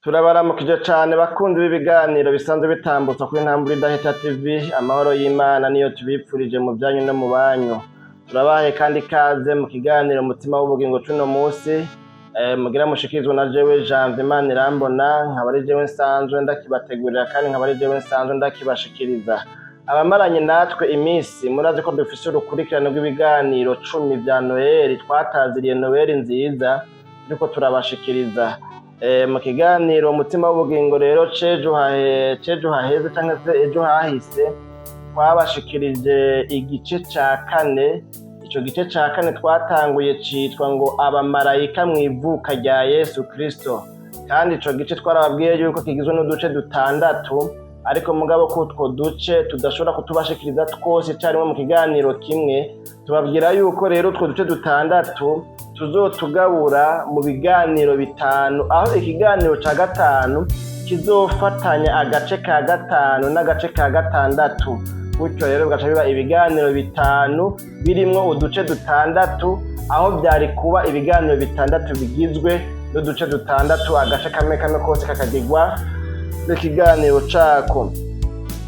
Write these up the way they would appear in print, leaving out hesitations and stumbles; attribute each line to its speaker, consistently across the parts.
Speaker 1: Turabaramukije cane bakunzi b'ibiganiro bisanzwe bitambutswa kuri Ntambwe Idahita TV. Amahoro y'Imana niyo tubipfurije mu byanyu no mu banyu. Turabahaye kandi ikaze mu kiganiro Umutima w'Ubugingo cuno musi, mugira mushikirizwa na jewe Janvier Manirambona, nkaba ari jewe nsanzwe ndakibategurira kandi nkaba ari jewe nsanzwe ndakibashikiriza. Abamaranye natwe iminsi murazi ko dufise urukurikirane rw'ibiganiro 10 vya Noheli twataziriye Noheli nziza, turiko turabashikiriza. Mu kiganiro Umutima w'Ubugingo rero cejo haheze canke se ejo hahise, twabashikirije igice ca kane. Ico gice ca kane twatanguye citwa ngo "Abamarayika mw'ivuka rya Yesu Kristo", kandi ico gice twarababwiye yuko kigizwe n'uduce dutandatu, ariko mugabo ko utwo duce tudashobora kutubashikiriza twose icarimwe mu kiganiro kimwe, tubabwira yuko rero utwo duce dutandatu tuzotugabura mu biganiro 5, aho ikiganiro ca gatanu kizofatanya agace ka gatanu n'agace ka gatandatu. Gutyo rero bigaca biba ibiganiro 5 birimwo uduce dutandatu, aho vyari kuba ibiganiro 6 bigizwe n'uduce dutandatu, agace kamwe kamwe kose kakagirwa n'ikiganiro cako.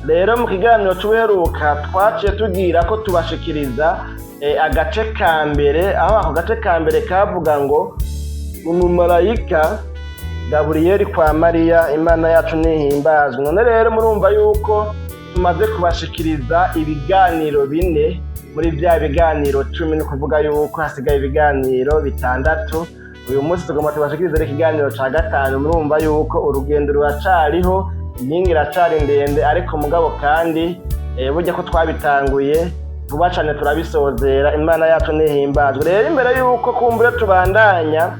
Speaker 1: Rero mu kiganiro c'ubuheruka twaciye tugira ko tubashikiriza agace ka mbere, aho ako gace ka mbere kavuga ngo "Umumarayika Gaburiyeli kwa Mariya". Imana yacu nihimbazwe. None rero murumva yuko tumaze kubashikiriza ibiganiro 4 muri vya biganiro 10, ni ukuvuga yuko hasigaye ibiganiro 6. Uyu munsi tugomba tubashikirize rero ikiganiro ca gatanu. Murumva yuko urugendo ruracariho, impinga iracari ndende, ariko mugabo kandi burya ko twabitanguye vuba cane turabisozera. Imana yacu nihimbazwe. Rero imbere yuko kumbure tubandanya,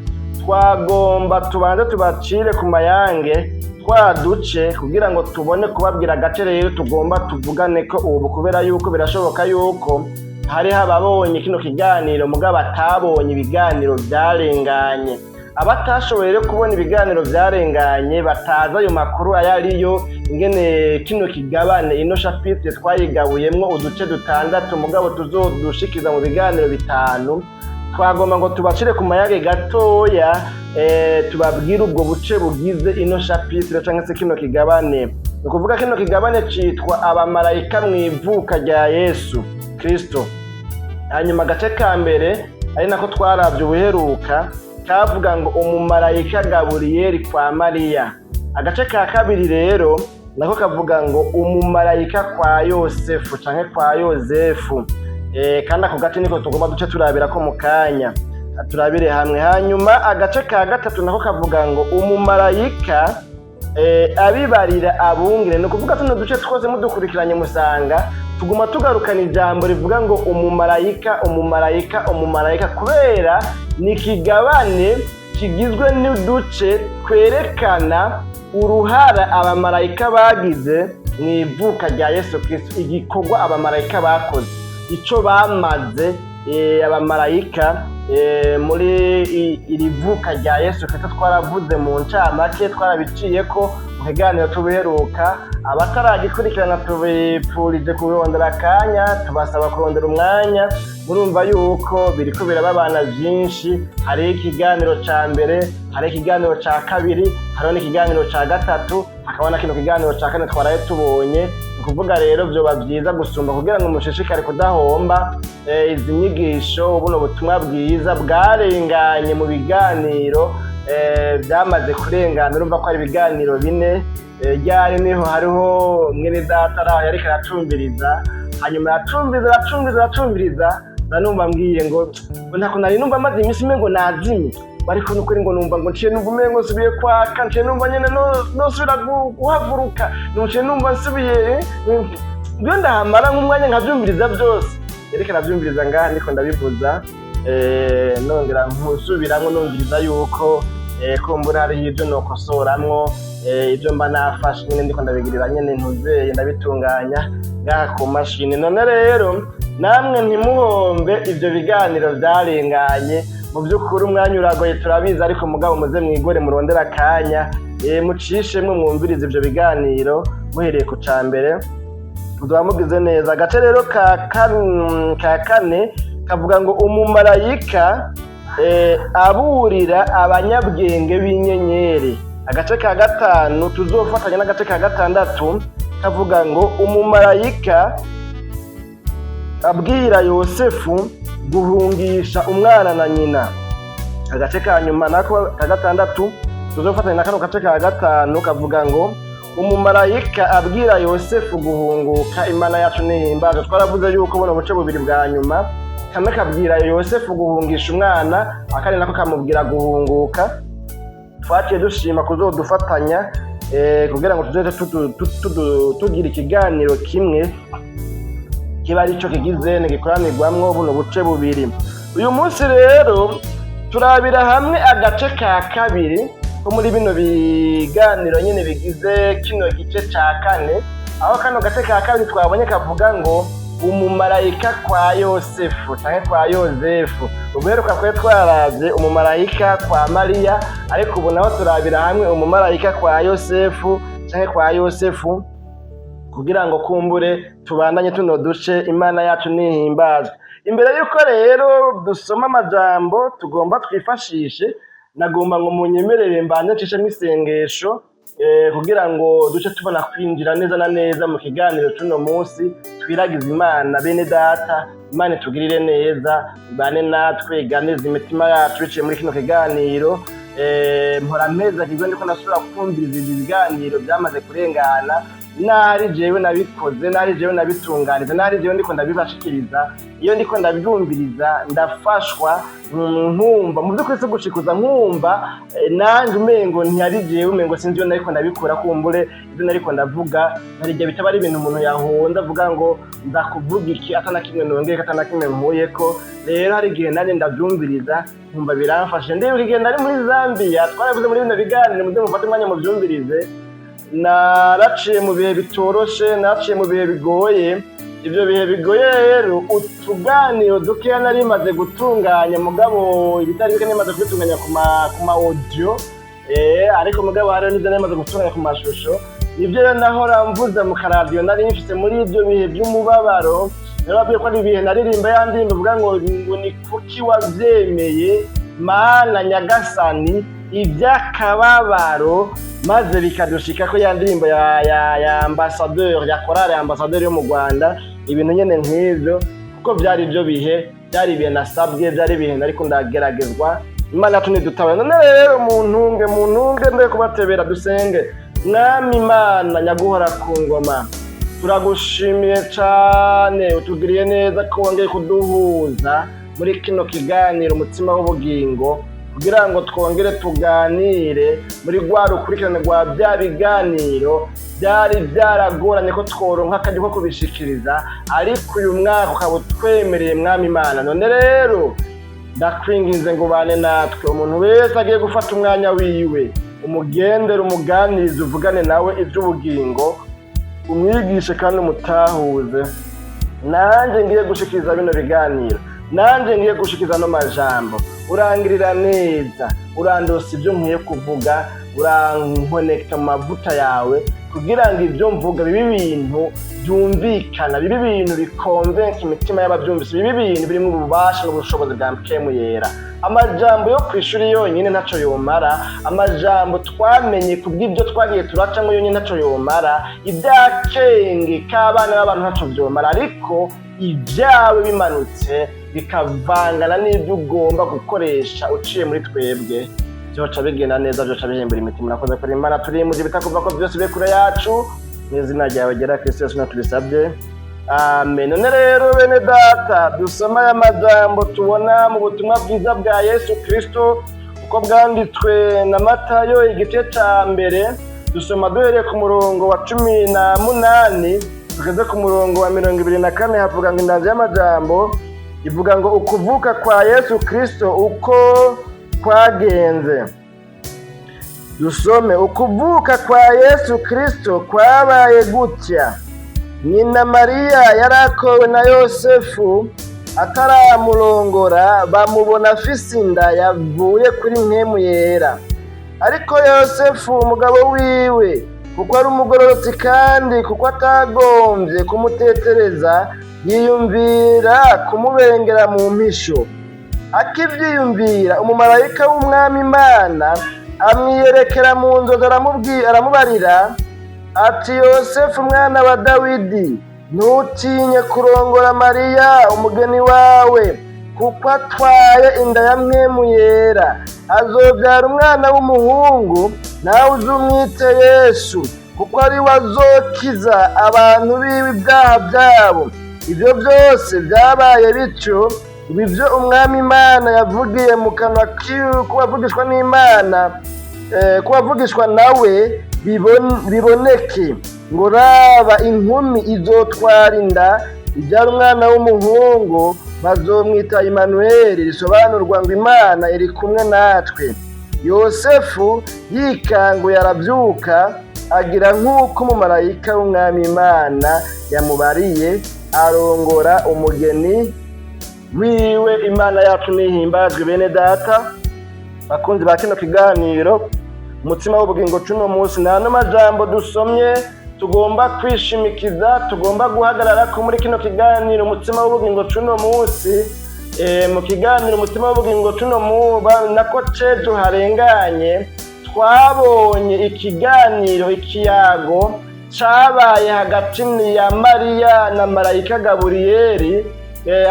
Speaker 1: twagomba tubanze tubacire ku mayange twaduce kugira ngo tubone kubabwira agace rero tugomba tuvugane ko ubu, kubera yuko birashoboka yuko hariho ababonye kino kiganiro mugabo batabonye ibiganiro vyarenganye. Abatashoboye rero kubona ibiganiro vyarenganye, batazi ayo makuru ayo ariyo, ingene kino kigabane, ino chapitre twayigabuyemwo uduce dutandatu mugabo tuzodushikiza mu biganiro 5, twagomba ngo tubacire ku mayange gatoya, tubabwire ubwo buce bugize ino chapitre canke se kino kigabane. Ni ukuvuga kino kigabane citwa "Abamarayika mw'ivuka rya Yesu Kristo". Hanyuma agace ka mbere, ari nako twaravye ubuheruka, kavuga ngo "Umumarayika Gaburiyeli kwa Mariya". Agace ka kabiri rero nako kavuga ngo "Umumarayika kwa Yosefu" canke kwa Yozefu. Kandi ako gace niko tugomba duce turabira ko mu kanya turabire hamwe. Hanyuma agace ka gatatu nako kavuga ngo "Umumarayika abibarira abungere". Ni ukuvuga tuno duce twose mudukurikiranye musanga tuguma tugarukana ijambo rivuga ngo umumarayika, umumarayika, umumarayika, kubera ni ikigabane kigizwe n'uduce twerekana uruhara abamarayika bagize mu ivuka rya Yesu Kristo, igikorwa abamarayika bakoze, ico bamaze abamarayika muri iri vuka rya Yesu Kristo. Twaravuze mu ncamake, twarabiciye ko mu kiganiro tubiheruka. Abataragikurikirana tubipfurije kurondera akanya, tubasaba kurondera umwanya. Murumva yuko biriko birababana vyinshi: hariho ikiganiro ca mbere, hariho ikiganiro ca kabiri, hariho n'ikiganiro ca gatatu, hakaba na kino kiganiro ca kane twaraye tubonye. Ni ukuvuga rero vyoba vyiza gusumba kugira ngo mushishikare kudahomba izi nyigisho, buno butumwa bwiza bwarenganye mu biganiro byamaze kurengana. Urumva ko ari ibiganiro 4. Ryari niho hariho mwene data araho yariko aracumbiriza, hanyuma aracumbiza, aracumbiza, aracumviriza, nanumva mbwiye ngo ntako nari numva maze iminsi imwe ngo nazimye, ariko nukuri ngo numva ngo nciye numva umengo nsubiye kwaka, nciye numva nyene nosubira guhaguruka, nciye numva nsubiye iyo ndahamara nk'umwanya nkavyumviriza byose. Yariko aravyumviriza ngaha ndiko ndabivuza, nongera nkusubiramwo numviriza yuko kumbura hariho ibyo nokosoramwo, ibyo mba nafashe nyene ndiko ndabigirira nyene ntuzeye ndabitunganya ngaha ku mashini. None rero namwe ntimuhombe ivyo biganiro vyarenganye. Mu by'ukuri umwanya uragoye, turabizi, ariko mugabo muze mwigore, murondera akanya, mucishemwo mwumvirize ivyo biganiro muhereye ku ca mbere, muzoba mugize neza. Agace rero ka kane kavuga ngo "Umumarayika aburira abanyabwenge b'inyenyeri". Agace ka kane kavuga ngo "Umumarayika aburira Agace ka gatanu tuzofatanya n'agace ka gatandatu kavuga ngo umumarayika abwira Yosefu guhungisha umwana na nyina. Agace ka nyuma nako ka gatandatu tuzofatanya na kano gace ka gatanu kavuga ngo umumarayika abwira Yosefu guhunguka. Imana yacu nihimbaza. Twaravuze yuko buno buce bubiri bwa nyuma, kamwe kabwira Yosefu guhungisha umwana, akandi nako kamubwira guhunguka. Twaciye dushima kuzodufatanya kugira ngo tuzoze tugira ikiganiro kimwe kiba arico kigize gikoranirwamwo buno buce bubiri. Uyu munsi rero turabira hamwe agace ka kabiri ko muri bino biganiro nyine bigize kino gice ca kane, aho kano gace ka kabiri twabonye kavuga ngo umumarayika kwa Yosefu canke kwa Yozefu. Ubuheruka twari twaravye umumarayika kwa Mariya, ariko ubu naho turabira hamwe umumarayika kwa Yosefu canke kwa Yosefu, kugira ngo kumbure tubandanye tuno duce. Imana yacu nihimbazwe. Imbere y'uko rero dusoma amajambo tugomba twifashishe, nagomba ngo munyemerere mbanze ncishemo isengesho kugira ngo duce tubona kwinjira neza na neza mu kiganiro c'uno munsi. Twiragize Imana, bene data. Imana itugirire neza, ibane natwe, iganirize imitima yacu biciye muri kino kiganiro. Mpora mpeza kigo ndiko ndasubira kumviriza ibi biganiro byamaze kurengana, nari jewe nabikoze, nari jewe nabitunganije, nari jewe ndiko ndabibashikiriza. Iyo ndiko ndabyumviriza ndafashwa, nkumva mu by'ukuri si gushikuza, nkumva nanjye umengo ntiyari jewe, umengo sinzi iyo nariko ndabikura. Kumbure ibyo nariko ndavuga hari igihe bitaba ari ibintu umuntu yahonda avuga ngo ndakuvuga iki atana kimwe nongeye, atana kimwe nkuyeko. Rero hari igihe nanjye ndabyumviriza nkumva biramfashe. Ndibuka igihe nari muri Zambia, twaravuze muri bino biganiro, muze mufate umwanya mubyumvirize. Naraciye mu bihe bitoroshe, naraciye mu bihe bigoye. Ibyo bihe bigoye rero, utuganiro dukeya nari maze gutunganya, mugabo ibitari bike nari maze kubitunganya ku ma audio, ariko mugabo hariho n'ibyo nari maze gutunganya ku mashusho. Nibyo rero nahora mvuze mu karadiyo nari mfise muri ibyo bihe by'umubabaro. Narababwiye ko ari ibihe naririmba ya ndirimbo ivuga ngo ni kuki wavyemeye Mana Nyagasani iby'akababaro, maze bikadushika ko ya ndirimbo ya ambassadeur, ya chorale ya ambassadeur yo mu Rwanda, ibintu nyene nk'ivyo, kuko byari ibyo bihe, byari ibihe nasabwe, byari ibihe nariko ndageragezwa. Imana yacu ntidutabara. None rero muntunge, muntunge mbe kubatebera, dusenge. Mwami Imana nyaguhora ku ngoma, turagushimiye cane, utugiriye neza ko wongeye kuduhuza muri kino kiganiro Umutima w'Ubugingo, kugira ngo twongere tuganire muri rwa rukurikirane rwa bya biganiro byari byaragoranye ko tworonka akaryo ko kubishikiriza, ariko uyu mwaka ukaba utwemereye, Mwami Imana. None rero ndakwinginze ngo ubane natwe. Umuntu wese agiye gufata umwanya wiwe, umugendere, umuganirize, uvugane nawe iby'ubugingo, umwigishe kandi umutahuze. Nanjye ngiye gushikiriza bino biganiro, nanjye ngiye gushikiza ano majambo, urangirira neza, urandosa ibyo nkwiye kuvuga, urankonekita mu mavuta yawe, kugira ngo ibyo mvuga bibe ibintu byumvikana, bibe ibintu bikonvenka imitima y'ababyumvise, bibe ibintu birimo ububasha n'ubushobozi bwa Mpwemu Yera. Amajambo yo ku ishuri yonyine ntaco yomara, amajambo twamenye kubw'ibyo twagiye turacamo yonyine ntaco yomara, ibyakenge k'abana b'abantu ntaco vyomara, ariko ibyawe bimanutse bikavangana n'ibyo ugomba gukoresha uciye muri twebwe, byoca bigenda neza, byoca bihembura imitima. Urakoze kuri Imana turimuje bitakuva ko byose bibe kure yacu. Mu izina ryawe gera Kristo Yesu tubisabye, amen. None rero bene data, dusoma aya majambo tubona mu butumwa bwiza bwa Yesu Kristo uko bwanditswe na Matayo, igice ca mbere. Dusoma duhereye ku murongo wa 18 tugeze ku murongo wa 24. Havuga ngo indanzi y'amajambo ivuga ngo ukuvuka kwa Yesu Kristo uko kwagenze. Dusome: ukuvuka kwa Yesu Kristo kwabaye gutya: nyina Mariya yarakowe na Yosefu, ataramurongora bamubona afise inda yavuye kuri Mpwemu Yera. Ariko Yosefu umugabo wiwe, kuko ari umugororotsi kandi kuko atagombye kumutetereza, yiyumvira kumubengera mu mpisho. Akivyiyumvira, umumarayika w'Umwami Imana Amwiyerekera mu nzozi, aramubarira ati: "Yosefu mwana wa Dawidi, ntutinye kurongora Mariya umugeni wawe, kuko atwaye inda ya Mpwemu Yera. Azobyara umwana w'umuhungu, nawe uzumwite Yesu, kuko ari we azokiza abantu biwe ibyaha byabo." Ibyo byose byabaye bityo ngo ibyo Umwami Imana yavugiye mu kanwa k'uwavugishwa n'Imana, k'uwavugishwa nawe biboneke ngo: "Raba, inkumi izotwara inda, ibyara umwana w'umuhungu, bazomwita Imanuweli", risobanurwa ngo Imana iri kumwe natwe. Yosefu yikanguye arabyuka, agira nk'uko umumarayika w'Umwami Imana yamubariye, arongora umugeni wiwe. Imana yacu nihimbazwe. Bene Data bakunzi ba kino kiganiro Umutsima w'Ubugingo cuno munsi, nta majambo dusomye tugomba kwishimikiza, tugomba guhagarara ko muri kino kiganiro Umutsima w'Ubugingo cuno munsi. Mu kiganiro Umutsima w'Ubugingo cuno muba nako cejo harenganye, twabonye ikiganiro, ikiyago cabaye hagati ya Mariya na marayika Gaburiyeri,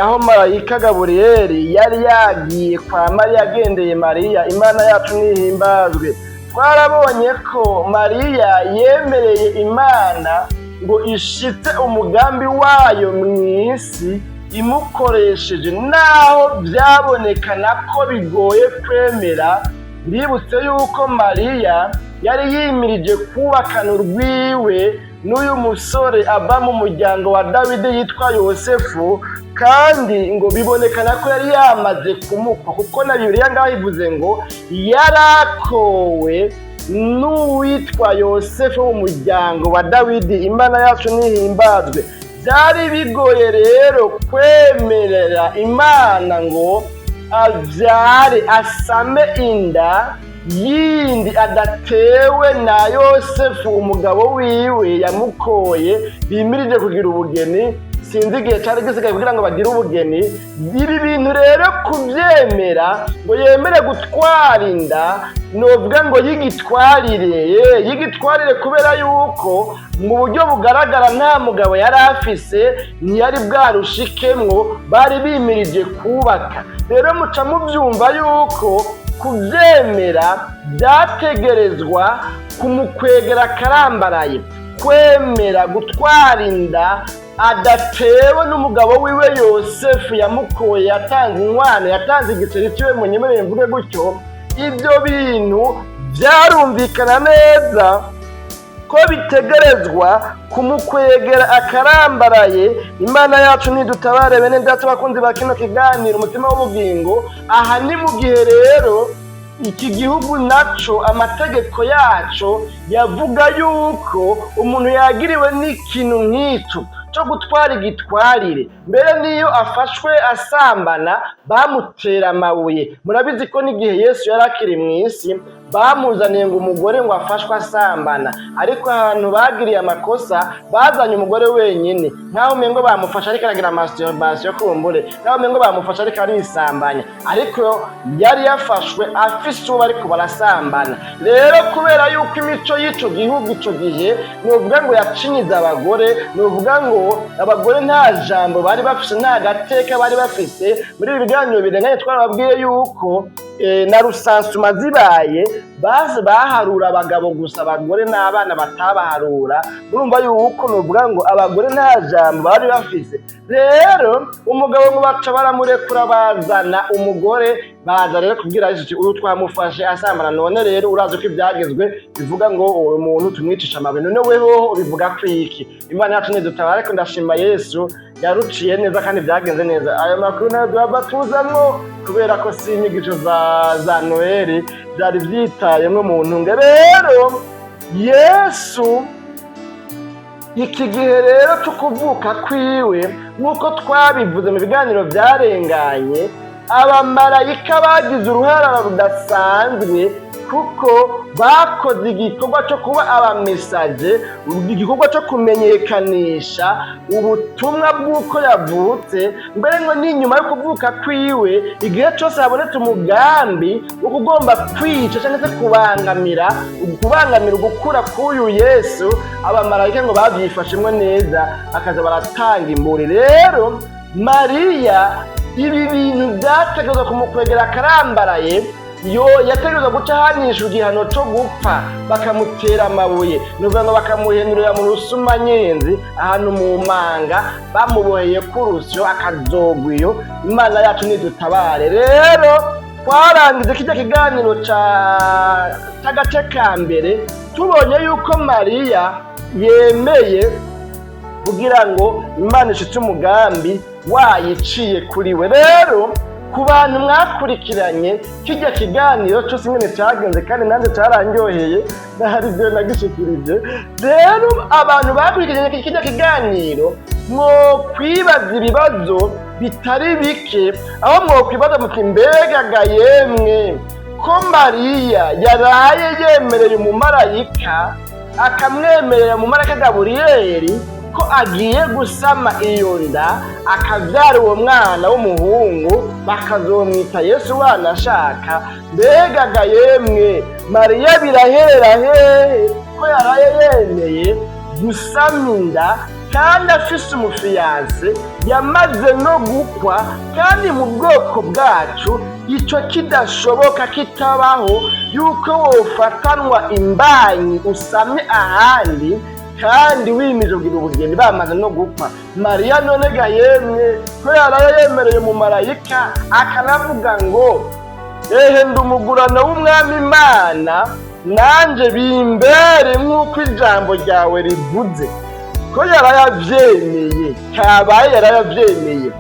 Speaker 1: aho marayika Gaburiyeri yari yagiye kwa Mariya, agendeye Mariya. Imana yacu nihimbazwe. Twarabonye ko Mariya yemereye Imana ngo ishitse umugambi wayo mw'isi imukoresheje, naho byabonekana ko bigoye kwemera. Mbibutse yuko Mariya yari yimirije kubakana urwiwe n'uyu musore ava mu muryango wa Dawidi yitwa Yosefu, kandi ngo bibonekana ko yari yamaze kumukwa, kuko na Bibiliya ngaho ivuze ngo yarakowe n'uwitwa Yosefu wo mu muryango wa Dawidi. Imana yacu nihimbazwe. Byari bigoye rero kwemerera Imana ngo abyare, asame inda yindi adatewe na Yosefu umugabo wiwe yamukoye, bimirije kugira ubugeni. Sinzi igihe cyari gisigaye kugira ngo bagire ubugeni. Ibi bintu rero kubyemera ngo yemere gutwara inda, novuga ngo yigitwarire, kubera yuko mu buryo bugaragara nta mugabo yari afise, ntiyari bwarushikemwo, bari bimirije kubaka. Rero muca mubyumva yuko kubyemera byategerezwa kumukwegera akarambaraye, kwemera gutwara inda adatewe n'umugabo wiwe Yosefu yamukoye, yatanze inkwano, yatanze igiceri ciwe, munyemerere mvuge gutyo. Ibyo bintu byarumvikana neza ko bitegerezwa kumukwegera akarambaraye. Imana yacu nidutabare. Bene Data bakunzi ba kino kiganiro Umutima w'Ubugingo, aha ni mu gihe rero iki gihugu naco amategeko yaco yavuga yuko umuntu yagiriwe n'ikintu nk'ico cyo gutwara igitwarire, mbere n'iyo afashwe asambana bamutera amabuye. Murabizi ko n'igihe Yesu yari akiri mu isi bamuzaniye ngo umugore ngo afashwe asambana, ariko ahantu bagiriye amakosa bazanye umugore wenyine, nkaho umengo bamufashe ariko aragira masturbation kumbure, nkaho umengo bamufashe ariko arisambanya, ariko yari yafashwe afise uwo bariko barasambana. Rero kubera yuko imico y'ico gihugu ico gihe nuvuga ngo yacinyiza abagore, nuvuga ngo abagore nta jambo bari bafise, nta gateka bari bafise. Muri ibi biganiro birenganye twarababwiye yuko na recensement zibaye baharura abagabo gusa, abagore n'abana batabaharura. Urumva yuko nuvuga ngo abagore nta jambo bari bafise. Rero umugabo ngo baca baramurekura, bazana umugore. Baza rero kubwira Yesu ati: "Uyu twamufashe asambana, none rero urazi ko ibyagezwe bivuga ngo uwo muntu tumwicisha amabuye, none weho ubivuga kwiki?" Imana yacu nidutabara. Ariko ndashima Yesu yaruciye neza kandi byagenze neza. Ayo makuru nayo duhava tuzamwo, kubera ko si inyigisho za Noheli byari byitayemwo mu ntunge. Rero Yesu iki gihe rero tukuvuka kwiwe, nk'uko twabivuze mu biganiro byarenganye, abamarayika bagize uruhara rudasanzwe. Kuko bakoze igikorwa cyo kuba abamesaje, igikorwa cyo kumenyekanisha ubutumwa bw'uko yavutse. Mbere ngo n'inyuma yo kuvuka kwiwe, igihe cyose habonetse umugambi wo kugomba kwica cyangwa se kubangamira ugukura k'uyu Yesu, abamarayika ngo babyifashemwo neza, bakaza baratanga imburi. Rero Mariya, ibi bintu byategerezwa kumukwegera akarambaraye. Yo yategerezwa guca ahanishwa igihano co gupfa, bakamutera amabuye, ni ukuvuga ngo bakamuhenurira mu rusumanyenzi, ahantu mu manga, bamuboheye k'urusyo, akazogwa iyo. Imana yacu nidutabare. Rero twarangije kijya kiganiro c'agace ka mbere, tubonye yuko Mariya yemeye kugira ngo Imana ishitse umugambi wayiciye kuri we. Rero ku bantu mwakurikiranye kijya kiganiro cyose ingene cyagenze, kandi nanjye cyaranryoheye, hari ibyo nagishikirije. Rero abantu bakurikiranye kijya kiganiro, mwokwibaza ibibazo bitari bike, aho mwokwibaza muti: "Mbega ga yemwe, ko Mariya yaraye yemereye umumarayika, akamwemerera umumarayika Gaburiyeri ko agiye gusama iyo nda, akabyara uwo mwana w'umuhungu, bakazomwita Yesu wanashaka, mbega ga yemwe, Mariya biraherera hehe ko yaraye yemeye gusama inda kandi afise umufiyanse, yamaze no gukwa, kandi mu bwoko bwacu ico kidashoboka, kitabaho yuko wofatanwa imbanyi usamye ahandi kandi wimije kugira ubugeni, bamaze no gupfa?" Mariya none ga yemwe, ko yaraye yemereye mu marayika, akanavuga ngo: "Ehe, ndi umugurano w'Umwami Imana, nanje bimbere nk'uko ijambo ryawe rivuze," ko yarayavyemeye, kabaye yarayavyemeye,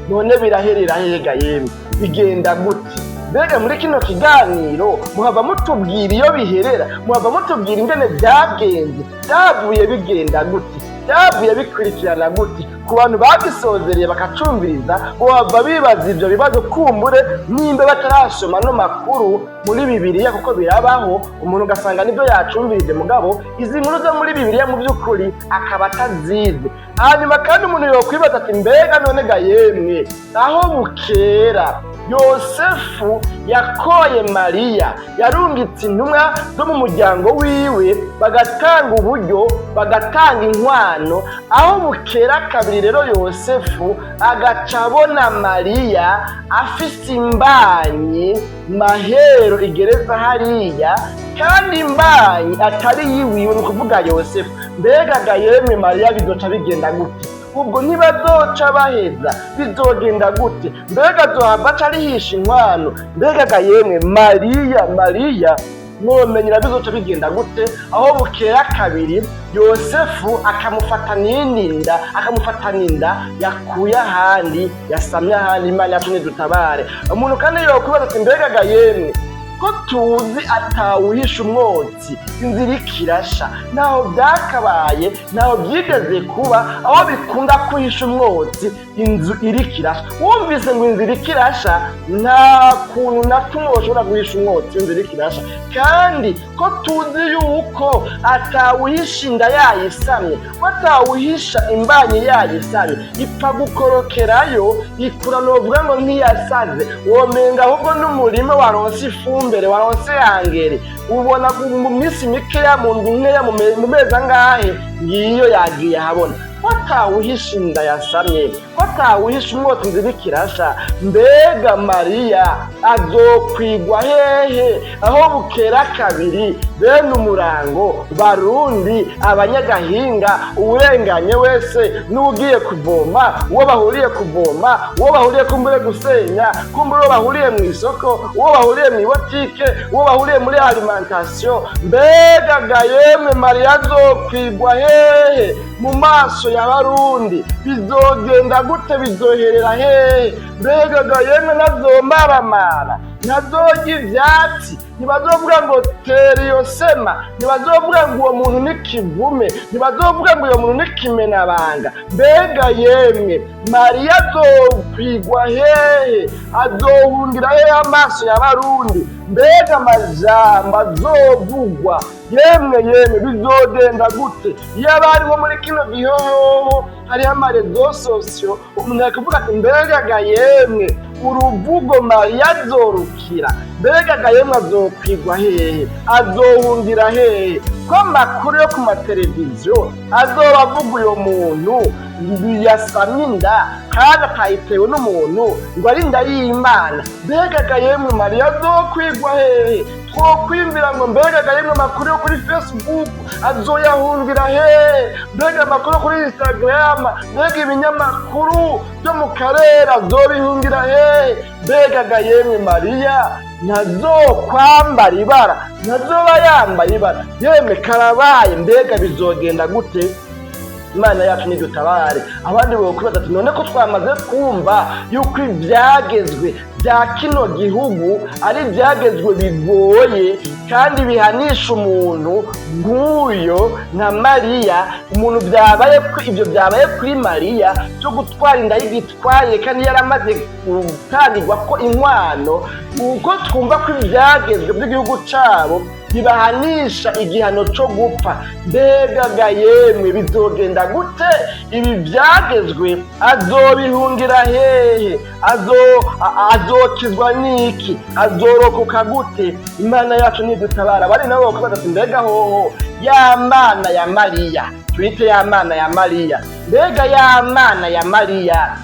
Speaker 1: none biraherera hehe ga yemwe? Bigenda gute? Mbega muri kino kiganiro muhava mutubwira iyo biherera, muhava mutubwira ingene byagenze, byavuye bigenda gute, byavuye bikurikirana gute? Ku bantu bagisozereye bakacumviriza, bohava bibaza ivyo bibazo, kumbure nimba batarasoma no makuru muri Bibiliya, kuko birabaho, umuntu ugasanga nibyo yacumvirije, mugabo izi nkuru zo muri Bibiliya mu by'ukuri akaba atazizi. Hanyuma kandi umuntu yokwibaza ati: "Mbega none ga yemwe, aho bukera Yosefu yakoye Mariya, yarungitse intumwa zo mu muryango wiwe, bagatanga uburyo, bagatanga inkwano, aho bukera kabiri rero Yosefu agaca abona Mariya afise imbanyi mahero igereza hariya, kandi imbanyi atari yiwiwe, ni ukuvuga Yosefu, mbega ga yemwe, Mariya bizoca bigenda gute? Ubwo ntibazoca baheza? Bizogenda gute? Mbega azohava aca arihisha inkwano? Mbega ga yemwe, Mariya mwomenyera bizoca bigenda gute aho bukera kabiri Yosefu akamufata n'indi nda, akamufata n'inda yakuye ahandi, yasamye ahandi?" Imana yacu nidutabare. Umuntu kandi yokwibaza ati: "Mbega ga yemwe, ko tuzi atawuhisha umwotsi inzira ikirasha, ntaho byakabaye, ntaho byigeze kuba aho bikunda kuhisha umwotsi inzu iriko irasha. Wumvise ngo inzu iriko irasha, nta kuntu na kumwe ushobora guhisha umwotsi inzu iriko irasha. Kandi ko tuzi yuko atawuhisha inda yayisamye, ko atawuhisha imbanyi yayisamye, ipfa gukorokerayo, ikura novuga ngo ntiyasaze, womenga ahubwo n'umurima waronse ifumbire, waronse yangere, ubona mu minsi mikeya, mu ndwi nkeya, mu mezi angahe, ngiyo yagiye ahabona. Ko atawuhisha inda yasamye, ko atawuhisha umwotsi inzu iriko irasha, mbega Mariya azokwigwa hehe aho bukera kabiri bene umurango, Barundi, abanyagahinga, uwurenganye wese n'ugiye kuvoma, uwo bahuriye kuvoma, uwo bahuriye kumbure gusenya, kumbure uwo bahuriye mu isoko, uwo bahuriye mu ibotike, uwo bahuriye muri alimentation, mbega ga yemwe, Mariya azokwigwa hehe mu maso ya Barundi? Bizogenda gute? Bizoherera hehe? Mbega ga yemwe, nazomaramara?" Ntazorya ivyatsi, ntibazovuga ngo tera iyo sema, ntibazovuga ngo uwo muntu ni kivume, ntibazovuga ngo uyo muntu ni kimenabanga. Mbega yemwe, Mariya azokwigwa hehe? Azohungira hehe amaso y'Abarundi? Mbega amajambo azovugwa, yemwe yemwe, bizogenda gute? Iyo abari nko muri kino gihe hoho hariho ama réseaux sociaux, umuntu yakuvuga ati: "Mbega ga yemwe, uruvugo Mariya azorukira? Mbega ga yemwe, azokwigwa hehe? Azohungira hehe, ko amakuru yo ku mateleviziyo azoba avuga uyo muntu yasamye inda kandi akayitewe n'umuntu, ngo ari inda y'Imana? Mbega ga yemwe, Mariya azokwigwa hehe?" Twokwiyumvira ngo: mbega ga yemwe, amakuru yo kuri Facebook azoyahungira hehe? Mbega amakuru yo kuri Instagram, mbega ibinyamakuru byo mu karere azobihungira hehe? Mbega ga yemwe, Mariya ntazokwambara ibara, ntazoba yambaye ibara? Yemwe, karabaye! Mbega bizogenda gute? Imana yacu nidutabare. Abandi bokwibaza ati: "None ko twamaze kumva yuko ivyagezwe bya kino gihugu ari ivyagezwe bigoye kandi bihanisha umuntu nk'uyo nka Mariya, umuntu byabaye, ibyo byabaye kuri Mariya byo gutwara inda y'igitwaye kandi yaramaze gutangirwa ko inkwano, uko twumva ko ivyagezwe by'igihugu cabo bibahanisha igihano co gupfa, mbega ga yemwe, bizogenda gute? Ibi vyagezwe azobihungira hehe? Azokizwa n'iki? Azorokoka gute?" Imana yacu nidutabara. Bari nabo bakubaza ati: "Mbega hoho ya Mana ya Mariya, twite ya Mana ya Mariya, mbega ya Mana ya Mariya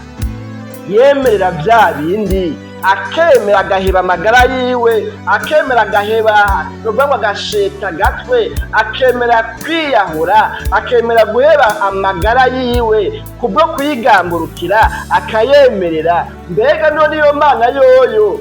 Speaker 1: yemerera bya bindi, akemera agaheba amagara yiwe, akemera agaheba, nukuvuga ngo agasheta gatwe, akemera kwiyahura, akemera guheba amagara yiwe kubwo kuyigamburukira, akayemerera, mbega none iyo Mana yoyo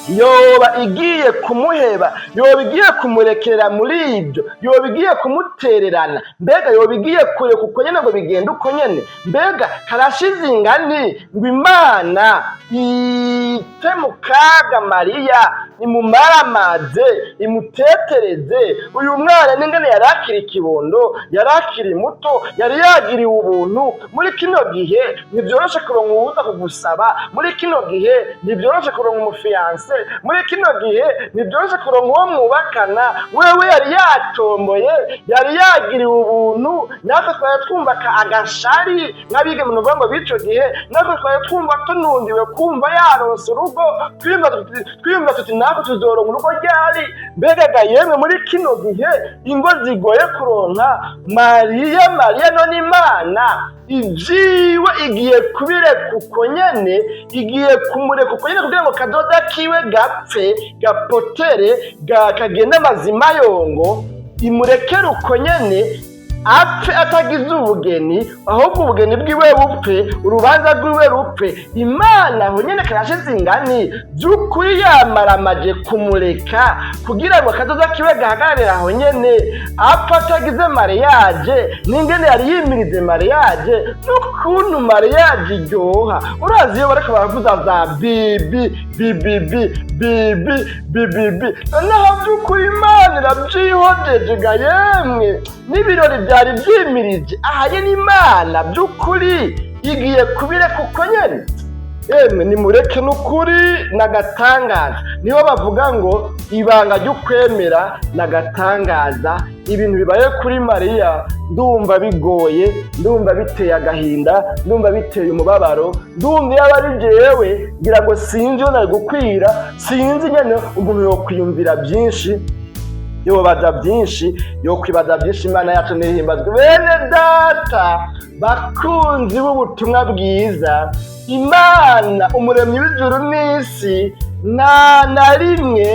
Speaker 1: yoba igiye kumuheba, yoba igiye kumurekera muri ibyo, yoba igiye kumutererana? Mbega yoba igiye kureka uko nyene ngo bigende uko nyene? Mbega karashize ingani ngo Imana ite mu kaga Mariya, imumaramaze, imutetereze? Uyu mwana n'ingene yari akiri ikibondo, yari akiri muto, yari yagiriwe ubuntu. Muri kino gihe ntibyoroshe kuronka uwuza kugusaba, muri kino gihe ntibyoroshe kuronka umu fiancé, muri kino gihe ntibyoroshe kuronka uwo mwubakana. Wewe yari yatomboye, yari yagiriwe ubuntu. Natwe twari twumva agashari nk'abigeme, nuvuga ngo b'ico gihe, natwe twari twumva tunundiwe kumva yaronse urugo, twiyumva tuti natwe tuzoronka urugo ryari? Mbega ga yemwe, muri kino gihe ingo zigoye kuronka, Mariya, Mariya none Imana ivyiwe igiye kubireka uko nyene, igiye kumureka uko nyene kugira ngo kadoda kiwe gapfe, gapotere, kagende amazima yongo, imurekere uko nyene apfe atagize ubugeni, ahubwo ubugeni bwiwe bupfe, urubanza rwiwe rupfe? Imana aho nyene karashize ingani, by'ukuri yamaramaje kumureka kugira ngo akazoza kiwe gahagararire aho nyene, apfa atagize mariage, n'ingene yari yimirize mariage, n'ukuntu mariage iryoha? Urazi iyo bariko baravuza za bibi bibibi bibi bibibi, noneho by'ukuri Imana irabyihojeje ga yemwe, n'ibirori byari byimirije ahanye n'Imana by'ukuri igiye kubireka uko nyene? Yemwe, nimureke n'ukuri n'agatangaza. Niho bavuga ngo ibanga ry'ukwemera n'agatangaza. Ibintu bibaye kuri Mariya ndumva bigoye, ndumva biteye agahinda, ndumva biteye umubabaro. Ndumva iyo aba ari jewe, ngira ngo sinzi iyo nari gukwira, sinzi nyene. Umuntu yokwiyumvira byinshi, yobaza byinshi, yokwibaza byinshi. Imana yacu ntihimbazwe. Bene data bakunzi b'ubutumwa bwiza, Imana umuremyi w'ijuru n'isi nta na rimwe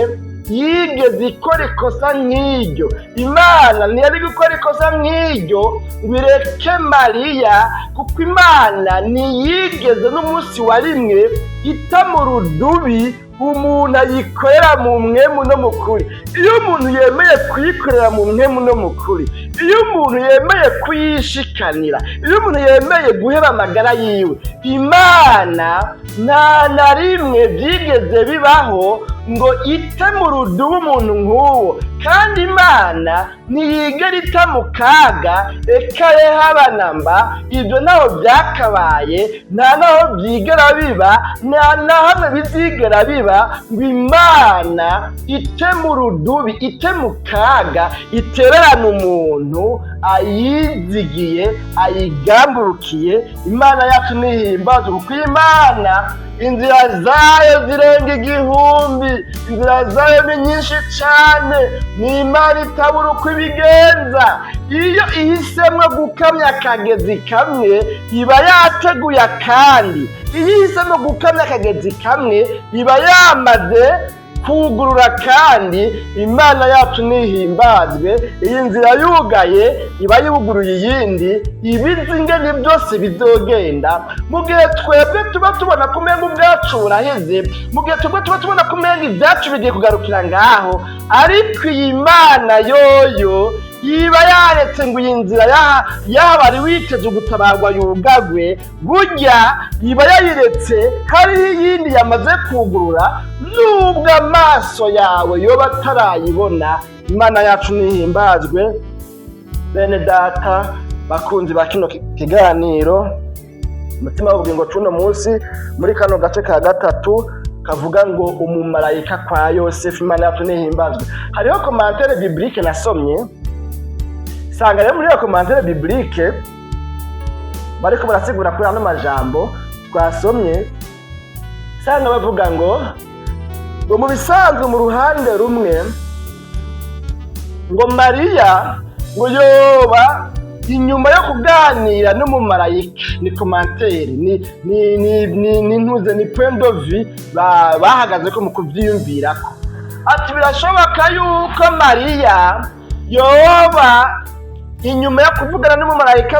Speaker 1: yigeze ikora ikosa nk'iryo. Imana ntiyari gukora ikosa nk'iryo ngo ireke Mariya, kuko Imana ntiyigeze n'umunsi wa rimwe ita mu rudubi umuntu ayikorera mu mpwemu no mu kuri. Iyo umuntu yemeye kuyikorera mu mpwemu no mu kuri, iyo umuntu yemeye kuyishikanira, iyo umuntu yemeye guheba amagara yiwe, Imana nta na rimwe byigeze bibaho. ngo ite mu rudubu umuntu nk'uwo. Kandi Imana ntiyigera ita mu kaga, eka habanamba. Ibyo ntaho byakabaye, nta naho byigera biba, nta na hamwe bizigera biba ngo Imana ite mu rudubi, ite mu kaga, itererane umuntu ayizigiye, ayigamburukiye. Imana yacu ntihimbazwe, kuko Imana inzira zayo zirenga igihumbi, inzira zayo ni nyinshi cyane. Ni Imana itabura uko ibigenza. Iyo ihisemo gukamya akagezi kamwe, iba yateguye akandi. Iyo ihisemo gukamya akagezi kamwe, iba yamaze kugurura. Kandi Imana yacu ntihimbazwe. Iyi nzira yugaye, iba yuguruye iyindi. Ibizi ingene byose bizogenda. Mu gihe twebwe tuba tubona ko umenga ubwacu buraheze, mu gihe twebwe tuba tubona ko umenga ibyacu bigiye kugarukira ngaho, ariko iyi Mana yoyo iba yaretse ngo iyi nzira yaba ari witeze ugutabarwa yugagwe, burya iba yayiretse hariho iyindi yamaze kugurura, nubwo amaso yawe yoba atarayibona. Imana yacu ntihimbazwe. Bene data bakunzi ba kino kiganiro Umutima w'Ubugingo c'uno munsi, muri kano gace ka gatatu kavuga ngo umumarayika kwa Yosefu, Imana yacu ntihimbazwe. Hariho commentaire biblique nasomye, sanga rero muri iyo commentaire biblique bariko barasigura kuri ano majambo twasomye, sanga bavuga ngo mu bisanzwe, mu ruhande rumwe, ngo Mariya ngo yoba inyuma yo kuganira n'umumarayika, ni commentaire, ni ntuze, ni point de vue bahagaze ko mu kuvyiyumvirako. Ati birashoboka yuko Mariya yoba inyuma yo kuvugana n'umumarayika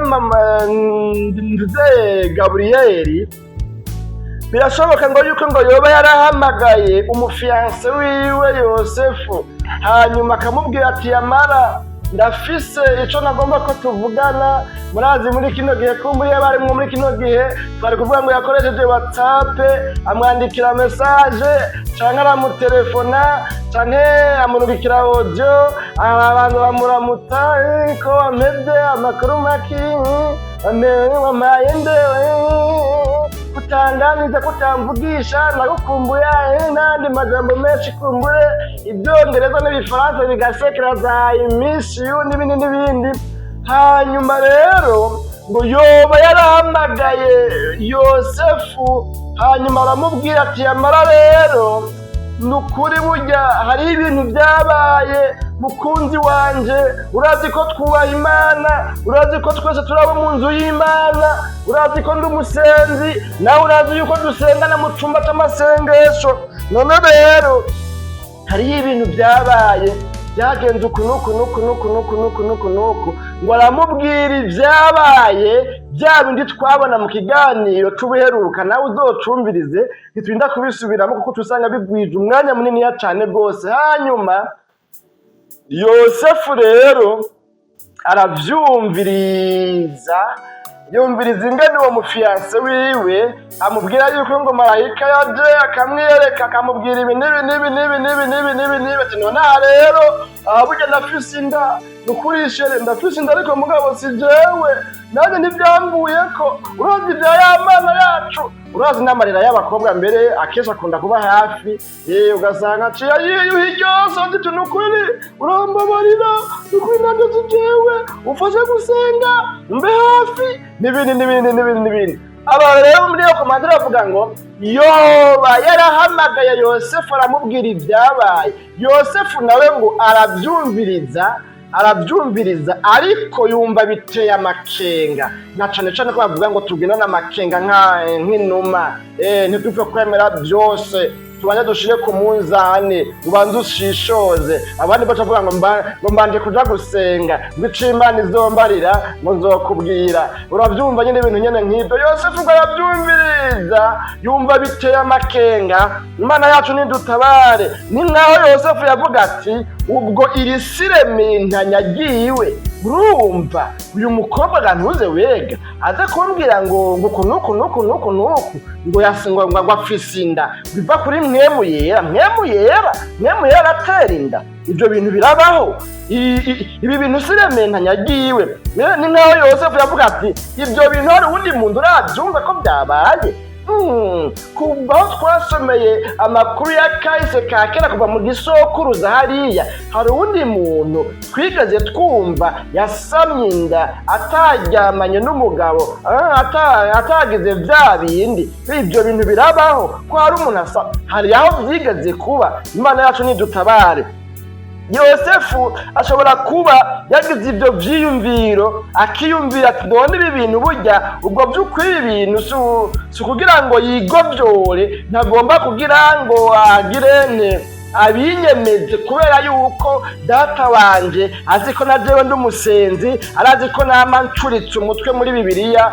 Speaker 1: ntuze Gaburiyeli, birashoboka ngo yuko ngo yoba yarahamagaye umu fiancé wiwe Yosefu, hanyuma akamubwira ati: "Yamara ndafise ico nagomba ko tuvugana." Murazi muri kino gihe, kumburiye barimwo muri kino gihe, twari kuvuga ngo yakoresheje WhatsApp, amwandikira message, canke aramutelefona, canke amurungikira audio, abantu bamuramutsa ko ameze, amakuru maki, wampaye nde, kutanganiza, kutamvugisha, nagukumbuye, n'andi majambo menshi, kumbure ibyongereza n'ibifaransa bigasekera za "I miss you" n'ibindi n'ibindi. Hanyuma rero ngo yoba yarahamagaye Yosefu, hanyuma aramubwira ati: "Yamara rero ni ukuri, burya hari ibintu byabaye, mukunzi wanje. Urazi ko twubaha Imana, urazi ko twese turi abo mu nzu y'Imana, urazi ko ndi umusenzi, nawe urazi yuko dusengana mu cyumba cy'amasengesho. None rero hariho ibintu byabaye, byagenze uku n'uku n'uku n'uku n'uku n'uku n'uku n'uku." Ngo aramubwira ibyabaye, bya bindi twabona mu kiganiro c'ubuheruka. Nawe uzocumvirize, ntiturinda kubisubiramo kuko tusanga bigwije umwanya muniniya cane rwose. Hanyuma Yosefu rero aravyumviriza, yumviriza ingene uwo mu fiancé wiwe amubwira yuko ngo marayika yaje akamwiyereka, akamubwira ibi n'ibi n'ibi n'ibi n'ibi n'ibi n'ibi n'ibi. Ati: "None rero aha burya ndafise inda, ni ukuri chéri, ndafise inda, ariko mugabo si jewe, nanjye ntibyambuyeko. Urazi ibya ya Mana yacu, urazi n'amarira y'abakobwa mbere akenshi akunda kuba hafi, ugasanga aciye yiyuha iryoso, ati: 'Ni ukuri urambabarira, ni ukuri nanjye si jewe, ufashe gusenga mbe hafi,' n'ibindi n'ibindi n'ibindi n'ibindi." Aba rero muri iyo commentaire bavuga ngo yoba yarahamagaye Yosefu, aramubwira ibyabaye. Yosefu nawe ngo arabyumviriza, arabyumviriza, ariko yumva biteye amakenga, na cane cane ko bavuga ngo tugendane amakenga nk'inuma, ntidupfe kwemera byose, tubanze dushire ku munzane, ubanze ushishoze. Abandi bacavuga ngo ngo mbanje kuja gusenga, ngo ico Imana izombarira ngo nzokubwira. Uravyumva nyene, ibintu nyene nk'ivyo. Yosefu ngo aravyumviriza, yumva biteye amakenga. Imana yacu nidutabare. Ni nkaho Yosefu yavuga ati: "Ubwo iri siremintanya ryiwe." Urumva uyu mukobwa gantuze wega aza kumbwira ngo uku nuku nuku nuku nuku, ngo yasingwa ngo afise inda biva kuri Mpwemu Yera. Mpwemu Yera, Mpwemu Yera aratera inda? Ibyo bintu birabaho? Ibi bintu sirementanya ryiwe. Ni nkaho Yosefu yavuga ati: "Ibyo bintu hari uwundi muntu urabyumva ko byabaye?" Kuva aho twasomeye amakuru ya kahise ka kera, kuva mu gisokuruza hariya, hari uwundi muntu twigeze twumva yasamye inda ataryamanye n'umugabo, atagize bya bindi? Ibyo bintu birabaho ko hari umuntu asa, hari aho byigeze kuba? Imana yacu nidutabare. Yosefu ashobora kuba yagize ibyo vyiyumviro, akiyumvira ati: "None ibi bintu burya ubwo by'ukuri ibi bintu si ukugira ngo yigovyore, ntagomba kugira ngo agirene abinyemeze, kubera yuko data wanje azi ko na jewe ndi umusenzi, arazi ko nama ncuritse umutwe muri Bibiliya,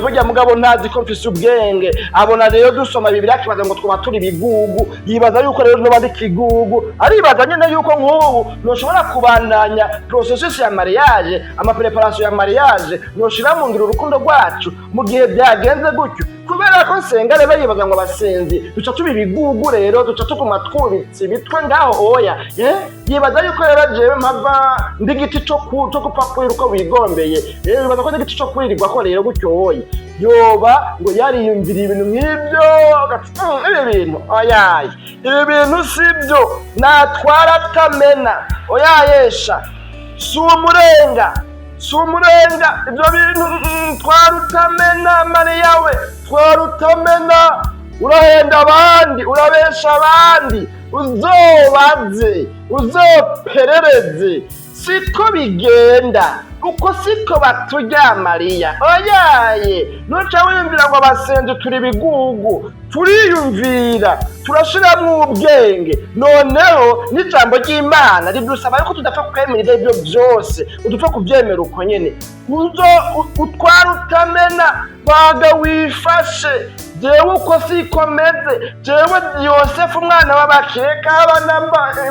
Speaker 1: burya mugabo ntazi ko mfise ubwenge. Abona rero dusoma Bibiliya akibaza ngo twaba turi ibigugu, yibaza yuko rero noba ndi kigugu, aribaza nyene yuko nk'ubu noshobora kubandanya processus ya mariage, ama préparation ya mariage, noshira mu ngiro urukundo rwacu mu gihe byagenze gutyo, kubera ko nsenga." Rero yibaza ngo abasenzi duca tuba ibigugu, rero duca tuguma twubitse imitwe ngaho. Oya, yibaza yuko rero jewe mpava ndi igiti co gupfa kurira uko wigombeye. Yibaza ko ndi igiti co kuririrwa ko rero gutyo. Oya, yoba ngo yariyumviriye ibintu nk'ibyo, agati: Ibi bintu oyaye, ibi bintu sibyo, natwara atamena, oyayesha, si umurenga, si umurenga, ibyo bintu, twarutamena. Mariya we, twarutamena, urahenda abandi, urabesha abandi, uzobaze, uzoperereze, siko bigenda uko, siko baturya. Mariya, oyaye, nuca wiyumvira ngo abasenzi turi ibigugu. Turiyumvira, turashiramwo ubwenge. Noneho n'ijambo ry'Imana ridusaba yuko tudapfa kwemera ibyo aribyo byose, udupfa kubyemera uko nyene. Uzo utwara utamena baga wifashe, jewe uko siko meze, jewe Yosefu umwana w'abakeka, abana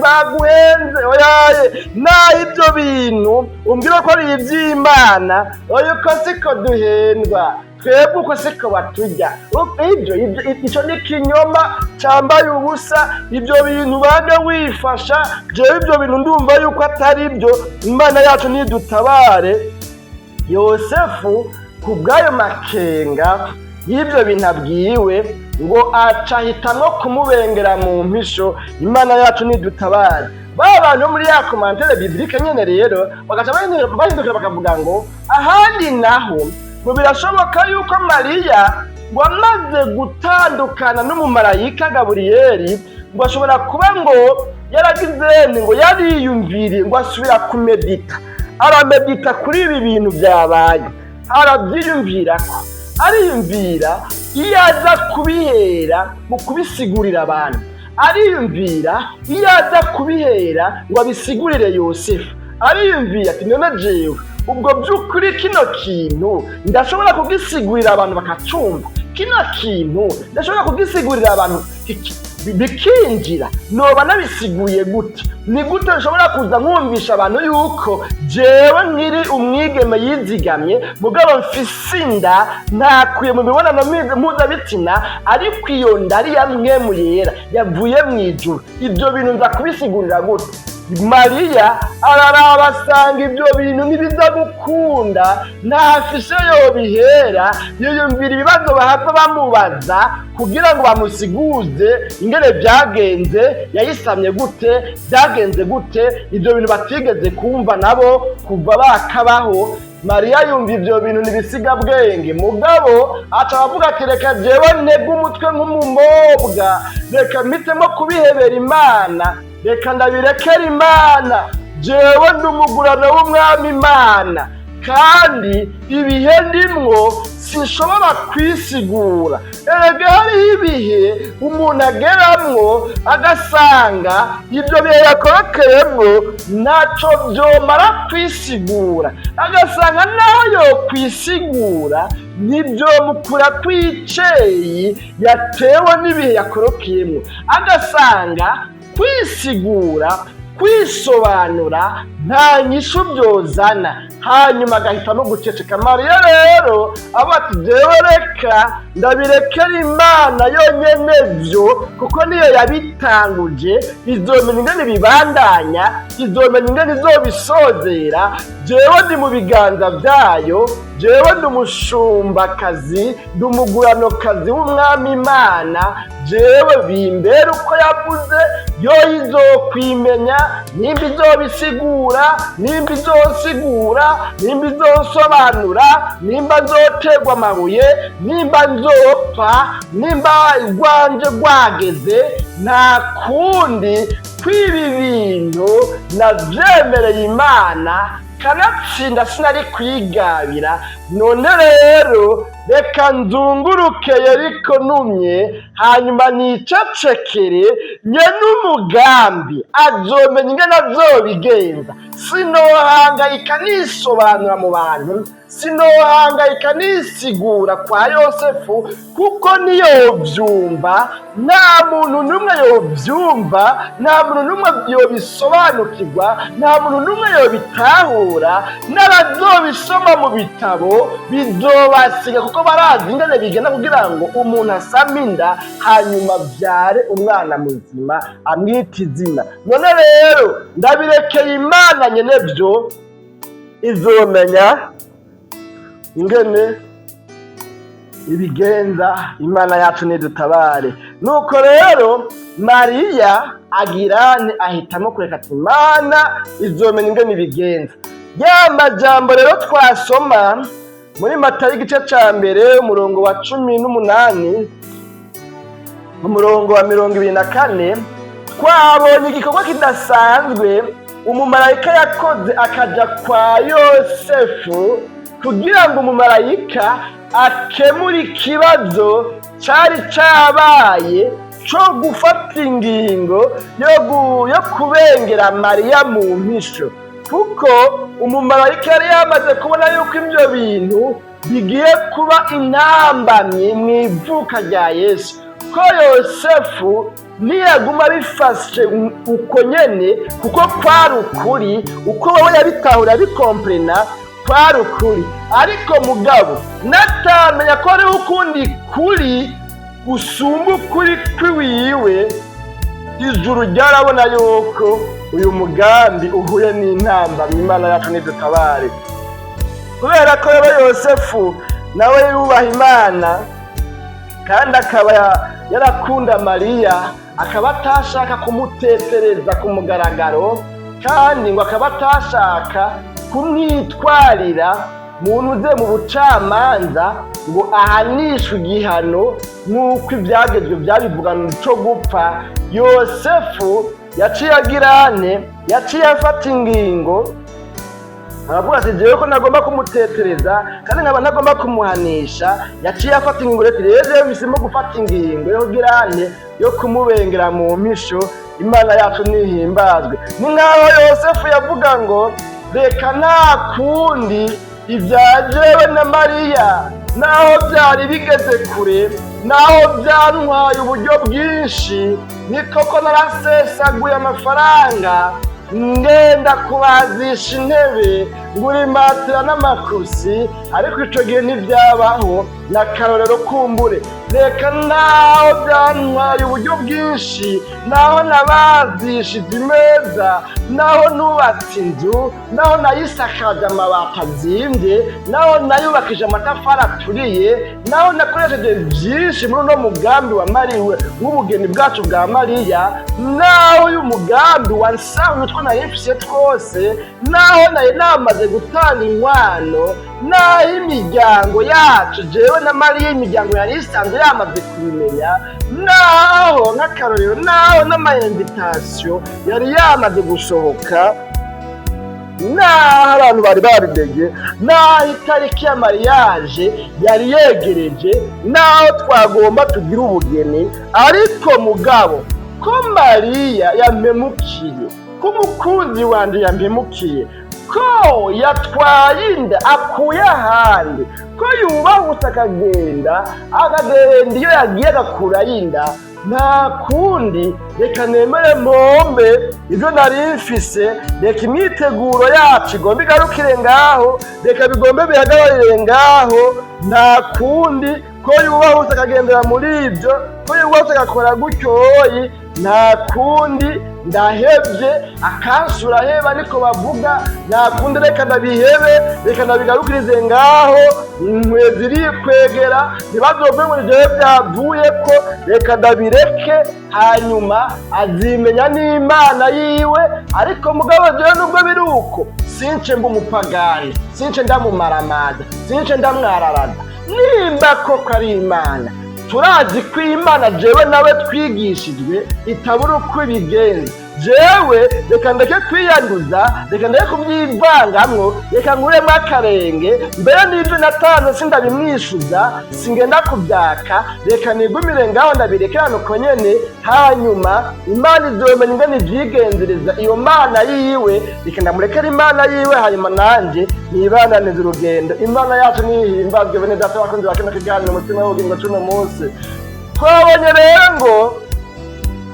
Speaker 1: baguhenze, oyaye, naho ibyo bintu umbwira ko ari iby'Imana, oya, uko siko duhendwa twebwe, uko siko baturya. Ibyo ico ni kinyoma cyambaye ubusa. Ibyo bintu baga wifasha, jewe ibyo bintu ndumva yuko atari byo. Imana yacu nidutabare. Yosefu ku bw'ayo makenga y'ibyo bintu abwiwe, ngo aca ahitamwo kumubengera mu mpisho. Imana yacu nidutabare. Ba bantu bo muri ya commentaire biblique nyene rero bagaca bahindukira bakavuga ngo ahandi naho ngo birashoboka yuko Mariya ngo amaze gutandukana n'umumarayika Gaburiyeli, ngo ashobora kuba ngo yaragize ngo yariyumviriye, ngo asubira kumedita, aramedita kuri ibi bintu byabaye, arabyiyumvira ko ariyumvira iyo aza kubihera mu kubisigurira abantu, ariyumvira iyo aza kubihera ngo abisigurire Yosefu, ariyumvira ati: "None jewe ubwo by'ukuri kino kintu ndashobora kugisigurira abantu bakacumva? Kino kintu ndashobora kugisigurira abantu bikinjira? Noba nabisiguye gute? Ni gute nshobora kuza nkumvisha abantu yuko jewe nkiri umwigeme yizigamye, mugabo mfise inda ntakuye mu mibonano mpuzabitsina, ariko iyo nda ari ya Mpwemu Yera yavuye mu ijuru? Ibyo bintu nza kubisigurira gute?" Mariya araraba asanga ibyo bintu ntibiza gukunda, ntafise yobihera. Yiyumvira ibibazo bahava bamubaza kugira ngo bamusiguze ingene byagenze, yayisamye gute, byagenze gute, ibyo bintu batigeze kumva nabo kuva bakabaho. Mariya yumva ibyo bintu ntibisigabwenge, mugabo aca avuga ati: "Reka jewe ntege umutwe nk'umumobwa, reka mpitemo kubihebera Imana, reka ndabirekera Imana. Jewe ndi umugurano w'Umwami Imana, kandi ibihe ndimwo sinshobora kwisigura." Erega hariho ibihe umuntu ageramwo agasanga ibyo bihe yakorokeyemwo ntaco vyomara kwisigura, agasanga naho yokwisigura ntivyomukura kw'iceyi yatewe n'ibihe yakorokeyemwo, agasanga kwisigura Kwisobanura nta nyishu byozana, hanyuma agahitamo guceceka. Mariya rero aba ati: "Jewe reka ndabirekera Imana yonyene vyo, kuko niyo yabitanguje, izomenya ingene bibandanya, izomenya ingene izobisozera. Jewe ndi mu biganza vyayo, jewe ndi umushumbakazi, ndi umuguranokazi w'Umwami Imana. Jewe bimbere uko yavuze, yo izokwimenya nimba izobisigura, nimba izosigura, nimba izosobanura, nimba nzoterwa amabuye, nimba nzopfa, nimba rwanje rwageze. Nta kundi kw'ibi bintu navyemereye Imana, kanatsinda sinari kwigabira. None rero reka nzunguruke Yeriko numye, hanyuma nicecekere. Nye n'umugambi azomenya ingene azobigenza. Sinohangayika nisobanura mu bantu, sinohangayika nisigura kwa Yosefu, kuko niyovyumva, nta muntu n'umwe yovyumva, nta muntu n'umwe yobisobanukirwa, nta muntu n'umwe yobitahura. N'abazobisoma mu bitabo bizobasiga, kuko barazi ingene bigenda kugira ngo umuntu asame inda, hanyuma avyare umwana muzima, amwite izina. None rero ndabirekeye Imana nyene vyo, izomenya ingene ibigenza. Imana yacu nidutabare." Nuko rero Mariya agirane ahitamo kureka, ati: "Imana izomenya ingene ibigenza." Ya majambo rero twasoma muri Matayo igice ca 1, umurongo wa 18, umurongo wa 24, twabonye igikorwa kidasanzwe umumarayika yakoze, akaja kwa Yosefu kugira ngo umumarayika akemure ikibazo cari cabaye co gufata ingingo yo kubengera Mariya mu mpisho, kuko umumarayika yari yamaze kubona yuko ivyo bintu bigiye kuba intambamyi mu ivuka rya Yesu, ko Yosefu niyaguma bifashe uko nyene, kuko kwari ukuri uko wowe yabitahura, yabikomprena, kwari ukuri. Ariko mugabo natamenya ko hariho ukundi kuri gusumba ukuri kwiwiwe, ijuru ryarabona yuko uyu mugambi uhuye n'intambamyi. Imana yacu nidutabare. Kubera ko rero Yosefu nawe yubaha Imana, kandi akaba yarakunda Mariya, akaba atashaka kumutetereza ku mugaragaro, kandi ngo akaba atashaka kumwitwarira muntu uze mu bucamanza ngo ahanishwe igihano nk'uko ibyagezwe byabivugana cyo gupfa, Yosefu yaciye agirane, yaciye afata ingingo, aravuga ati: "Jewe ko nagomba kumutetereza kandi nkaba ntagomba kumuhanisha." Yaciye afata ingingo rero, rero bisimo gufata ingingo yo kugirane, yo kumubengera mu mpisho. Imana yacu nihimbazwe. Ni nkaho Yosefu yavuga ngo: "Reka, nta kundi, ibya jewe na Mariya, naho byari bigeze kure, naho byantwaye uburyo bwinshi, ni koko narasesaguye amafaranga, ngenda kubazisha intebe, ngura imatera n'amakusi, ariko ico gihe ntibyabaho n'akarorero kumbure. Reka, naho byantwaye uburyo bwinshi, naho nabazishije imeza, naho nubatse inzu, naho nayisakaje amabati azimvye, naho nayubakije amatafari aturiye, naho nakoresheje byinshi muri uno mugambi wa Mariwe w'ubugeni bwacu bwa Mariya, naho uyu mugambi wansahuye utwo nari mfise twose, naho nari namaze gutanga inkwano, naho imiryango yacu, jewe na Mariya, imiryango yari isanzwe yamaze kubimenya, naho nk'akarorero, naho n'ama invitation yari yamaze gusohoka, naho abantu bari babimenye, naho itariki ya mariage yari yegereje, naho twagomba tugire ubugeni, ariko mugabo ko Mariya yampemukiye, ko umukunzi wanje yampemukiye, ko yatwaye inda akuye ahandi, ko yubahutse akagenda, akagenda iyo yagiye agakurayo inda." Nta kundi, reka nemere mpombe ibyo nari mfise, reka imyiteguro yacu igombe igarukire ngaho, reka bigombe bihagararire ngaho. Nta kundi, ko yubahutse akagendera muri ibyo, ko yubahutse agakora gutyoyi, nta kundi, ndahebye akansura heba, niko bavuga. Nta kundi, reka ndabihebe, reka ndabigarukirize ngaho. Inkwe zirikwegera, ntibazove ngo jewe byavuye ko, reka ndabireke, hanyuma azimenya n'Imana yiwe. Ariko mugabo jewe, nubwo biri uko, since mba umupagani, since ndamumaramaza, since ndamwararaza. Nimba koko ari Imana, turazi ko Imana jewe nawe twigishijwe itabura uko ibigenza. Jewe reka ndeke kwiyanduza, reka ndeke kubyivangamwo, reka nkuremo akarenge. Mbere n'ibyo natanze sindabimwishuza, singenda kubyaka, reka nigumire ngaho, ndabirekerane uko nyene. Hanyuma Imana izomenya ingene ivyigenzereza, iyo Mana yiwe. Reka ndamurekera Imana yiwe, hanyuma nanje nibananize urugendo. Imana yacu nihimbazwe. Bene data bakunzi ba kino kiganiro Umutima w'Ubugingo c'uno munsi, twabonye rero ngo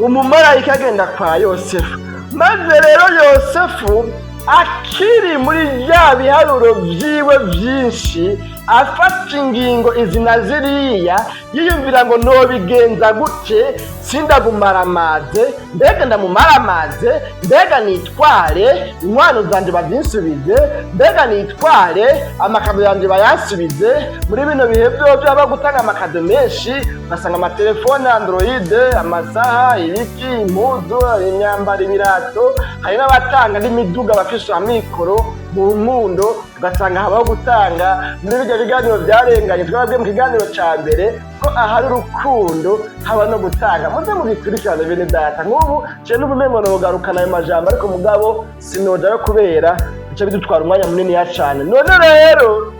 Speaker 1: umumarayika agenda kwa Yosefu. Maze rero Yosefu akiri muri bya biharuro vyiwe vyinshi, afata ingingo izi na ziriya, yiyumvira ngo nobigenza gute, sindamumaramaze, mbega ndamumaramaze, mbega nitware inkwano zanje bazinsubize, mbega nitware amakado yanje bayansubize. Muri bino bihe vyo byaba gutanga amakado menshi, ugasanga amatelefone Android, amasaha, ibiki, impuzu, imyambaro, ibirato, hari n'abatanga n'imiduga bafisha amikoro mu nkundo, ugasanga habaho gutanga. Muri bijya biganiro byarenganye, twababwiye mu kiganiro ca mbere ko ahari urukundo haba no gutanga. Muze mubikurikirane, bene data. Nk'ubu ce n'ubumengo nogarukana ayo majambo, ariko mugabo sinojayo kubera bica bidutwara umwanya muniniya cane. None rero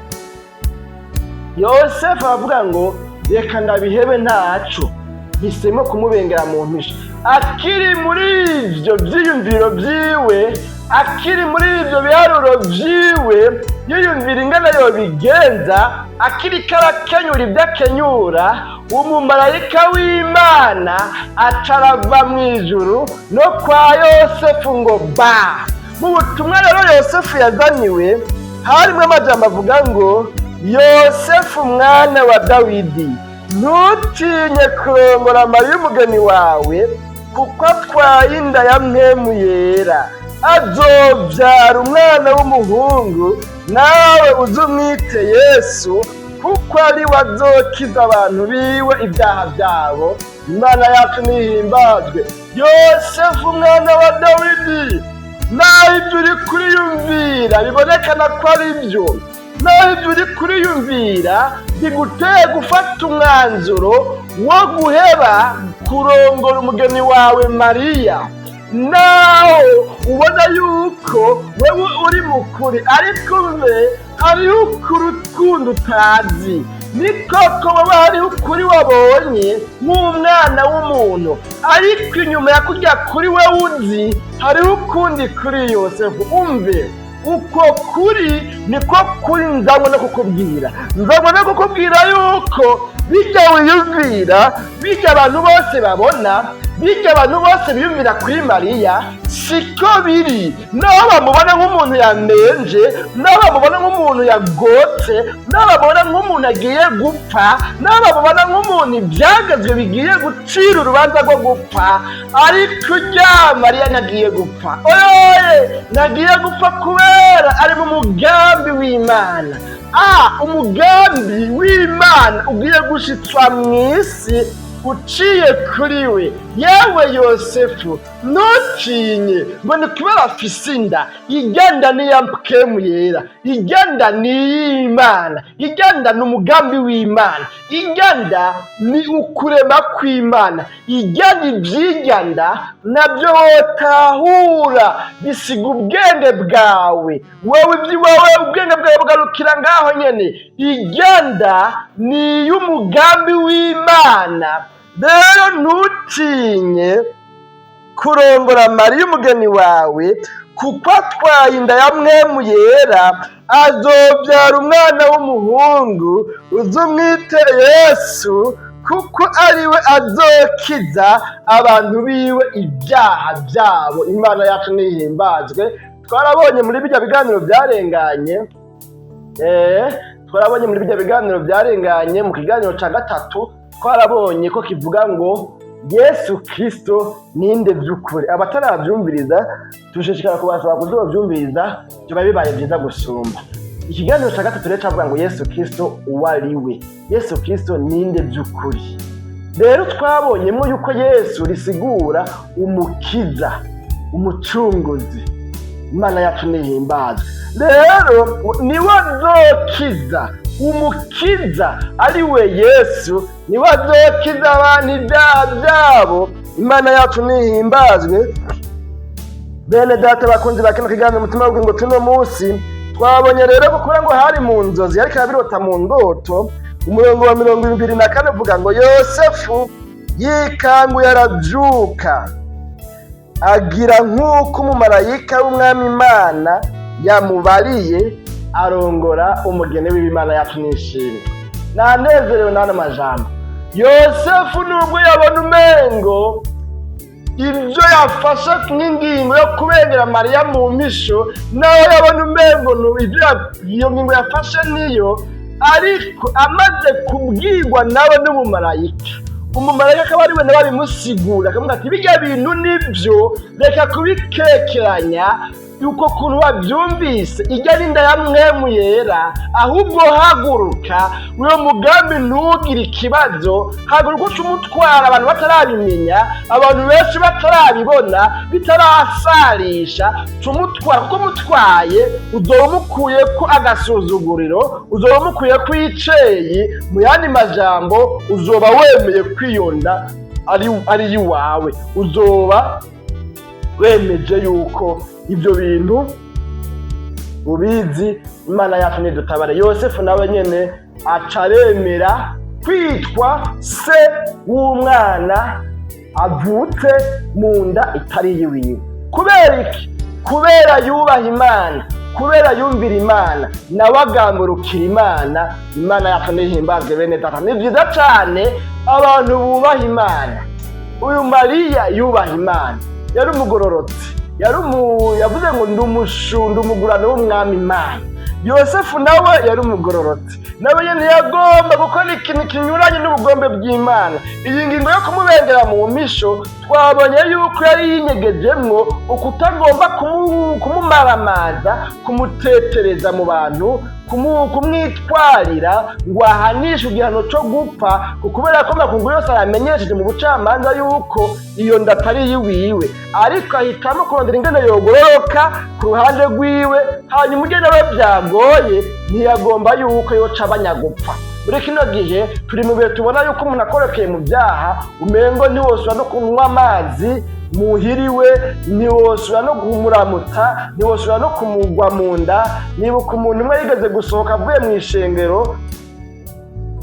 Speaker 1: Yosefu aravuga ngo reka ndabihebe, ntaco, hisemo kumubengera mu mpisha. Akiri muri ivyo vyiyumviro vyiwe, akiri muri ivyo biharuro vyiwe, yiyumvira ingene yobigenza, akiriko arakenyura ibyo akenyura, umumarayika w'Imana acarava mw'ijuru no kwa Yosefu ngo ba. Mu butumwa rero Yosefu yazaniwe harimwo amajambo avuga ngo: "Yosefu mwana wa Dawidi, ntutinye kurongora Mariya umugeni wawe, kuko atwaye inda ya Mpwemu Yera. Azobyara umwana w'umuhungu, nawe uzumwite Yesu, kuko ari we azokiza abantu biwe ibyaha byabo." Imana yacu nihimbazwe. Yosefu mwana wa Dawidi, naho ibyo uri kuriyumvira bibonekana ko ari byo, naho ibyo uri kuriyumvira biguteye gufata umwanzuro wo guheba kurongora umugeni wawe Mariya, naho ubona yuko wewe uri mukuri, ariko mbe hariho ukuri ukundi utazi. Ni koko wowe hariho ukuri wabonye nk'umwana w'umuntu, ariko inyuma ya kurya kuri we uzi hariho ukundi kuri. Yosefu, umve, uko kuri niko kuri nzanywe no kukubwira. Nzanywe no kukubwira yuko bijya wiyumvira, bijya abantu bose babona, bijya abantu bose biyumvira kuri Mariya, siko biri. Naho bamubona nk'umuntu yamenje, naho bamubona nk'umuntu yagotse, naho bamubona nk'umuntu agiye gupfa, naho bamubona nk'umuntu ibyagezwe bigiye gucira urubanza rwo gupfa, ariko urya Mariya ntagiye gupfa. Oyoye, ntagiye gupfa kubera ari mu mugambi w'Imana. Umugambi w'Imana ugiye gushitswa mu isi uciye kuri we. Yewe Yosefu, ntutinye ngo ni kubera afise inda. Igenda niya Mpwemu Yera, igenda ni iy'Imana, igenda ni umugambi w'Imana, igenda ni ukurema kw'Imana. Igenda ivyiganda nabyo wotahura bisiga ubwenge bwawe. Wewe iby'iwawe, ubwenge bwawe bugarukira ngaho nyene. Igenda ni iy'umugambi w'Imana. Rero ntutinye kurongora Mariya umugeni wawe, kuko atwaye inda ya Mpwemu Yera. Azobyara umwana w'umuhungu, uzumwite Yesu, Kuko ari we azokiza abantu biwe ibyaha byabo. Imana yacu nihimbazwe. Twarabonye muri bijya biganiro byarenganye, twarabonye muri bijya biganiro byarenganye, mu kiganiro cya gatatu twarabonye ko kivuga ngo Yesu Kristo ninde by'ukuri. Abatarabyumviriza dushishikara kubasaba kuzobyumviriza, biba bibaye byiza gusumba. Ikiganiro cya gatatu rero cyavuga ngo Yesu Kristo uwo ari we, Yesu Kristo ninde by'ukuri. Rero twabonyemo yuko Yesu risigura umukiza, umucunguzi. Imana yacu nihimbazwe. Rero niwe azokiza, umukiza ari we Yesu, niwe azokiza abantu ibyaha byabo. Imana yacu nihimbazwe. Bene data bakunzi ba kino kiganiro umutima w'ubugingo, tuno munsi twabonye rero gukora ngo hari mu nzozi, ariko arabirota mu ndoto. Umurongo wa 24 uvuga ngo Yosefu yikanguye arabyuka, agira nk'uko umumarayika w'Umwami Imana yamubariye, arongora umugeni w'Imana yacu nishimwe. Nanezerewe n'ano majambo. Yosefu nubwo yabona umengo ibyo yafashe nk'ingingo yo kubengera Mariya mu mpisho, nawe yabona umengo ibyo iyo ngingo yafashe niyo, ariko amaze kubwirwa nawe n'umumarayika, umumarayika akaba ari we nawe abimusigura, akavuga ati bijya bintu nibyo, reka kubikekeranya uko kuntu wabyumvise, ijya n'inda ya mwemu yera, ahubwo haguruka, uwo mugambi ntugire ikibazo, haguruka uce umutwara abantu batarabimenya, abantu benshi batarabibona, bitarasarisha, cumutwara, kuko umutwaye uzoba umukuye ko agasuzuguriro, uzoba umukuye ko iceyi. Mu yandi majambo, uzoba wemeye kwiyonda ari iwawe, uzoba wemeje yuko ibyo bintu ubizi. Imana yacu nidutabare. Yosefu nawe nyene aca aremera kwitwa se w'umwana avutse mu nda itari iyiwiwe. Kubera iki? Kubera yubaha Imana, kubera yumvira Imana, nawe agamburukira Imana. Imana yacu nihimbazwe. Bene data, ni byiza cane abantu bubaha Imana. Uyu Mariya yubaha Imana, yari umugororotsi, yari yavuze ngo ndi umushunda, umugurano w'Umwami Imana. Yosefu nawe yari umugororotsi, nawe nyene yagomba gukora ikintu kinyuranye n'ubugombe bw'Imana. Iyi ngingo yo kumubengera mu mpisho, twabonye yuko yari yinyegejemwo ukutagomba kumumaramaza, kumutetereza mu bantu, kumwitwarira ngo ahanishwe igihano cyo gupfa, kubera ko amakungu yose aramenyesheje mu bucamanza yuko iyo nda atari iyiwiwe. Ariko ahitamo kurondera ingene yogororoka ku ruhande rwiwe, hanyuma ugene we byagoye, ntiyagomba yuko yoca abanyagupfa. Muri kino gihe turi mu bihe tubona yuko umuntu akorekeye mu byaha, umengo ntiwosubira no kunywa amazi muhiriwe, ntiwosubira no kumuramutsa, ntiwosubira no kumugwa mu nda. Nibuka umuntu umwe yigeze gusohoka avuye mu ishengero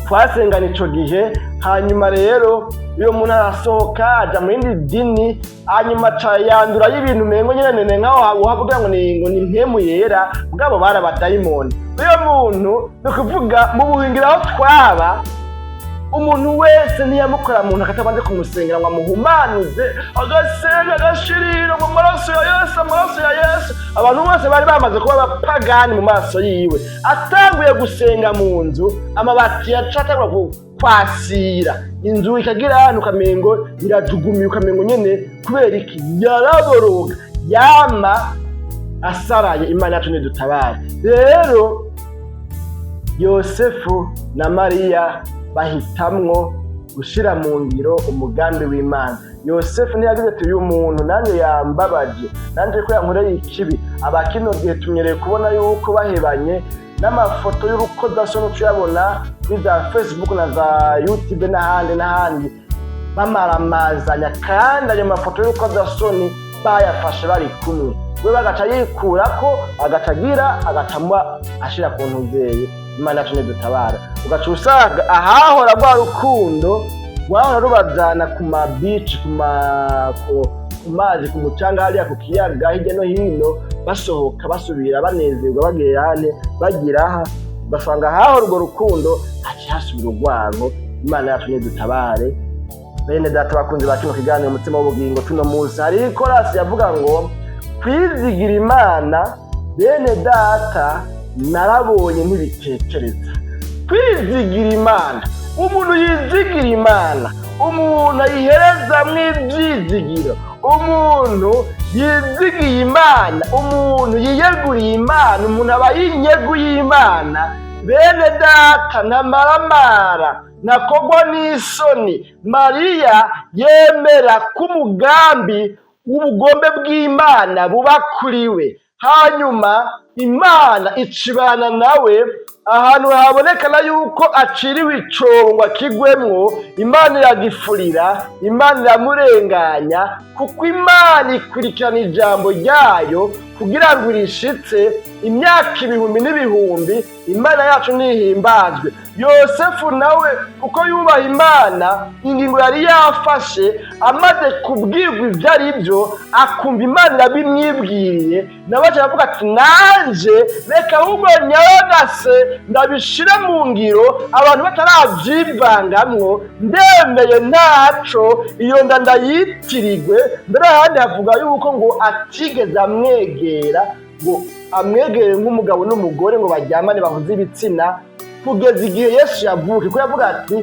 Speaker 1: twasengana ico gihe. Hanyuma rero uyo muntu arasohoka aja mu yindi dini, hanyuma aca yandurayo ibintu umengo nyene nene nkaho uhavuga ngo ni mpemu yera, bwabo bari abadayimoni. Uyo muntu, ni ukuvuga mu buhingiro aho twaba, umuntu wese ntiyamukora mu ntoki atabanje kumusengera ngo amuhumanuze, agasenga agashirira ngo amaraso ya Yesu, amaraso ya Yesu. Abantu bose bari bamaze kuba abapagani mu maso yiwe. Atanguye gusenga mu nzu, amabati yaca atangura kwasira, inzu ikagira ahantu ukamengo irajugumiye, ukamengo nyene kubera iki yaraboroga, yama asaraye. Imana yacu nidutabare. Rero Yosefu na Mariya bahitamwo gushira mu ngiro umugambi w'Imana. Yosefu ntiyagize ati uyu muntu nanjye yambabaje, nanjye ko yankoreye ikibi. Aba kino gihe tumenyereye kubona yuko bahebanye n'amafoto y'urukozasoni ucuyabona kuri za Facebook na za YouTube n'ahandi n'ahandi, bamaramazanya, kandi ayo mafoto y'urukozasoni bayafashe bari kumwe. We bagaca yikurako, agaca agira agaca ashira ku ntuzeye. Imana yacu nidutabara. Ugaca usanga ahahora rwa rukundo rwahora rubajana ku ma beach, ku mazi, ku mucanga hariya ku kiyaga, hirya no hino, basohoka basubira banezerwa, bagira hane bagira aha, ugasanga ahahora urwo rukundo haciye hasubira urwango. Imana yacu nidutabare. Bene data bakunzi ba kino kiganiro Umutima w'Ubugingo, tuno munsi hari ikorasi yavuga ngo kwizigira Imana. Bene data, narabonye ntibitekereza kwizigira Imana. Umuntu yizigira Imana, umuntu ayiherezamwo ibyizigiro, umuntu yizigiye Imana, umuntu yiyeguriye Imana, umuntu aba yinyeguye Imana, bene data, ntamaramara, ntakogwa n'isoni. Mariya yemera ko umugambi w'ubugombe bw'Imana buba kuri we, hanyuma Imana icibana nawe ahantu habonekana yuko aciriwe icobo ngo akigwemwo. Imana iragifurira, Imana iramurenganya, kuko Imana ikurikirana ijambo ryayo kugira ngo irishitse imyaka ibihumbi n'ibihumbi. Imana yacu ntihimbazwe. Yosefu nawe, kuko yubaha Imana, ingingo yari yafashe amaze kubwirwa ibyo ari byo, akumva Imana irabimwibwiriye, nawe aravuga ati: "Nanje reka ahubwo nyaragase ndabishire mu ngiro abantu batarabyivangamwo. Ndemeye, ntaco, iyo nda ndayitirirwe." Mbere ahandi havuga yuko ngo atigeze amwegera, ngo amwegere nk'umugabo n'umugore, ngo baryamane bahuze ibitsina, kugeza igihe Yesu yavuka, kuko yavuga ati: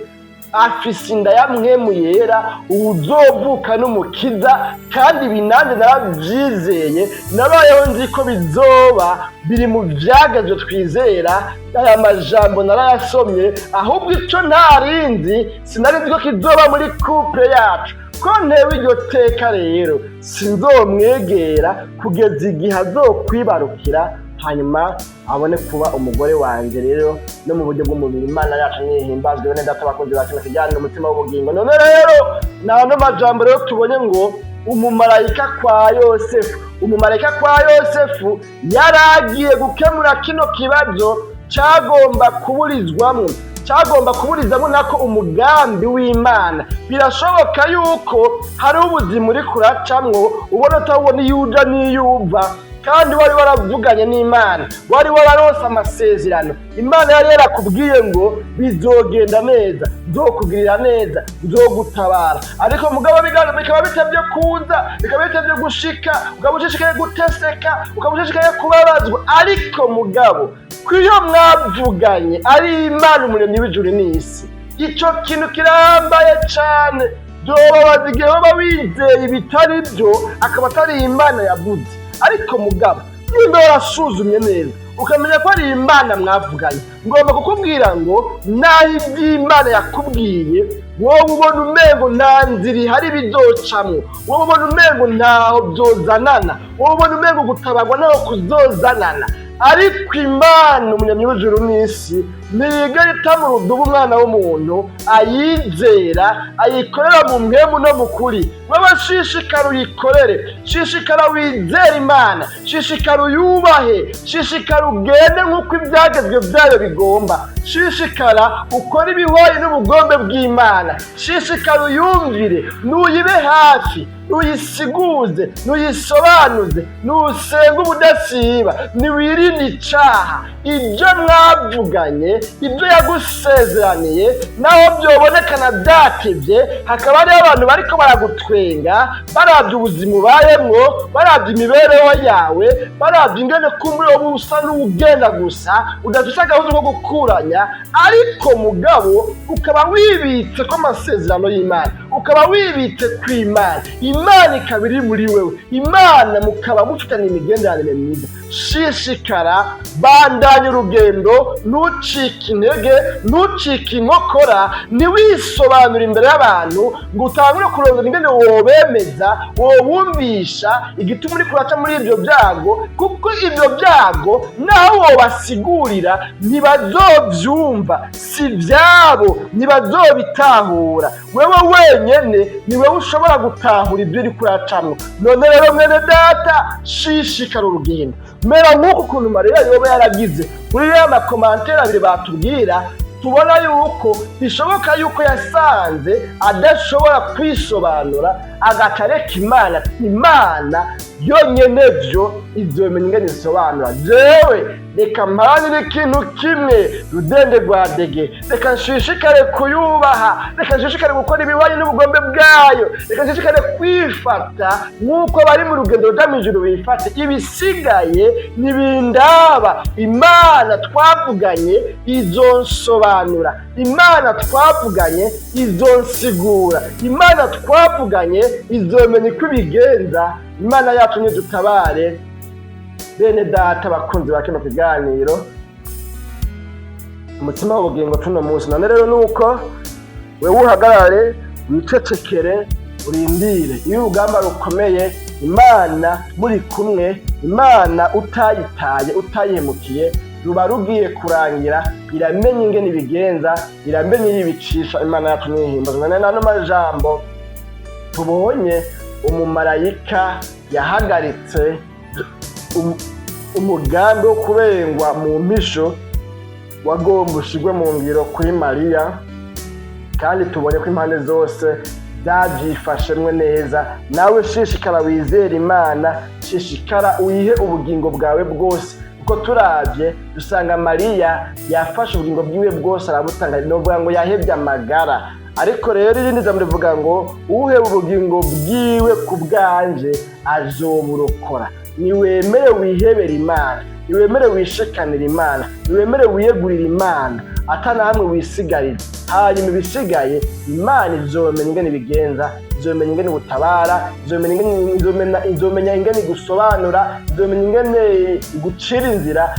Speaker 1: "Afise inda ya Mpwemu Yera, uwuzovuka n'Umukiza." Kandi ibi nanjye narabyizeye, nabayeho nzi ko bizoba biri mu byagezwe twizera. Aya majambo narayasomye, ahubwo ico ntarinzi, sinari nzi ko kizoba muri couple yacu. Ko ntewe iryo teka rero, sinzomwegera kugeza igihe azokwibarukira, hanyuma abone kuba umugore wanjye rero no mu buryo bw'umubiri. Imana yacu nihimbazwe. Bene data bakunzi ba kino kiganiro Umutima w'Ubugingo, none rero ni ano majambo rero tubonye ngo umumarayika kwa Yosefu, umumarayika kwa Yosefu yaragiye gukemura kino kibazo cyagomba kuburizwamwo, cyagomba kuburizamo nako umugambi w'Imana. Birashoboka yuko hariho ubuzima uri kuracamwo ubona utabona iyo uja n'iyo uva, kandi wari waravuganye n'Imana, wari wararose amasezerano. Imana yari yarakubwiye ngo bizogenda neza, nzokugirira neza, nzogutabara. Ariko mugabo bikaba bitevye kuza, bikaba bitevye gushika, ukaba ushishikaye guteseka, ukaba ushishikaye kubabazwa. Ariko mugabo ko iyo mwavuganye ari Imana Umuremyi w'ijuru n'isi, ico kintu kirambaye cane. Byobabaza igihe waba wizeye ibitari byo, akaba atari Imana yavuze. Ariko mugabo nimba warasuzumye neza ukamenya ko ari Imana mwavuganye, ngomba kukubwira ngo naho iby'Imana yakubwiye wowe ubona umengo nta nzira ihari bizocamwo, wowe ubona umengo ntaho byozanana, wowe ubona umengo gutabarwa ntaho kuzozanana, ariko Imana Umuremyi w'ijuru n'isi ntiyigera ita mu rudubu umwana w'umuntu ayizera, ayikorera mu mpwemu no mu kuri. Wowe shishikara uyikorere, shishikara wizere Imana, shishikara uyubahe, shishikara ugende nk'uko ibyagezwe byayo bigomba, shishikara ukore ibihwaye n'ubugombe bw'Imana, shishikara uyumvire, nuyibe hafi, nuyisiguze, nuyisobanuze, nusenge ubudasiba, niwirinde icaha. Ibyo mwavuganye, ibyo yagusezeraniye, naho byobonekana byatevye, hakaba hariho abantu bariko baragutwenga baravye ubuzima ubayemwo, baravye imibereho yawe, baravye ingene kumbure wowe usa n'uwugenda gusa udafise agahuzu ko gukuranya, ariko mugabo ukaba wibitse ko amasezerano y'Imana, ukaba wibitse ku Imana, Imana ikaba iri muri wewe, Imana mukaba mufitanye imigenderanire myiza, shishikara, bandanya urugendo, ntucike intege, ntucike inkokora, ntiwisobanure imbere y'abantu ngo utangure kurondera ingene wobemeza, wobumvisha igituma uriko uraca muri ibyo byago, kuko ibyo byago naho wobasigurira ntibazovyumva, si ivyabo, ntibazobitahura. Wewe wenyene ni wewe ushobora gutahura ibyo uriko uracamwo. None rero mwene data, shishikara urugendo, mera nk'uko ukuntu Mariya yoba yaragize. Muri ya ma commentaires abiri batubwira, tubona yuko bishoboka yuko yasanze adashobora kwisobanura, agaca areka Imana. Imana yonyene vyo izomenya ingene isobanura. Jewe Reka mparanire ikintu kimwe rudende rwa dege. Reka nshishikare kuyubaha, reka nshishikare gukora ibihwanye n'ubugombe bwayo, reka nshishikare kwifata nk'uko bari mu rugendo ruja mw'ijuru bifate. Ibisigaye ntibindaba. Imana twavuganye izonsobanura, Imana twavuganye izonsigura, Imana twavuganye izomenya uko ibigenza. Imana yacu nidutabare. Bene data bakunzi ba kino kiganiro Umutima w'Ubugingo tuno munsi, none rero nuko wewe uhagarare, wicecekere, urindire. Iyo urugamba rukomeye, Imana muri kumwe, Imana utayitaye, utayihemukiye, ruba rugiye kurangira. Iramenya ingene ibigenza, iramenya iyo ibicisha. Imana yacu nihimbazwa. None nano majambo tubonye, umumarayika yahagaritse umugambi wo kubengwa mu mpisho wagomba ushigwe mu ngiro kuri Mariya, kandi tubonye ko impande zose zabyifashemwe neza. Nawe shishikara wizere Imana, shishikara uyihe ubugingo bwawe bwose, kuko turabye dusanga Mariya yafashe ubugingo bwiwe bwose arabutanga. Novuga ngo yahebye amagara. Ariko rero irindi jambo rivuga ngo uheba ubugingo bwiwe ku bwanje azoburokora. Niwemere wihebere Imana, niwemere wishikanire Imana, niwemere wiyegurire Imana ata hamwe wisigarira. Hanyuma ibisigaye Imana izomenya ingene ibigenza, izomenya ingene ubutabara, izomenya ingene igusobanura, izomenya ingene igucira inzira.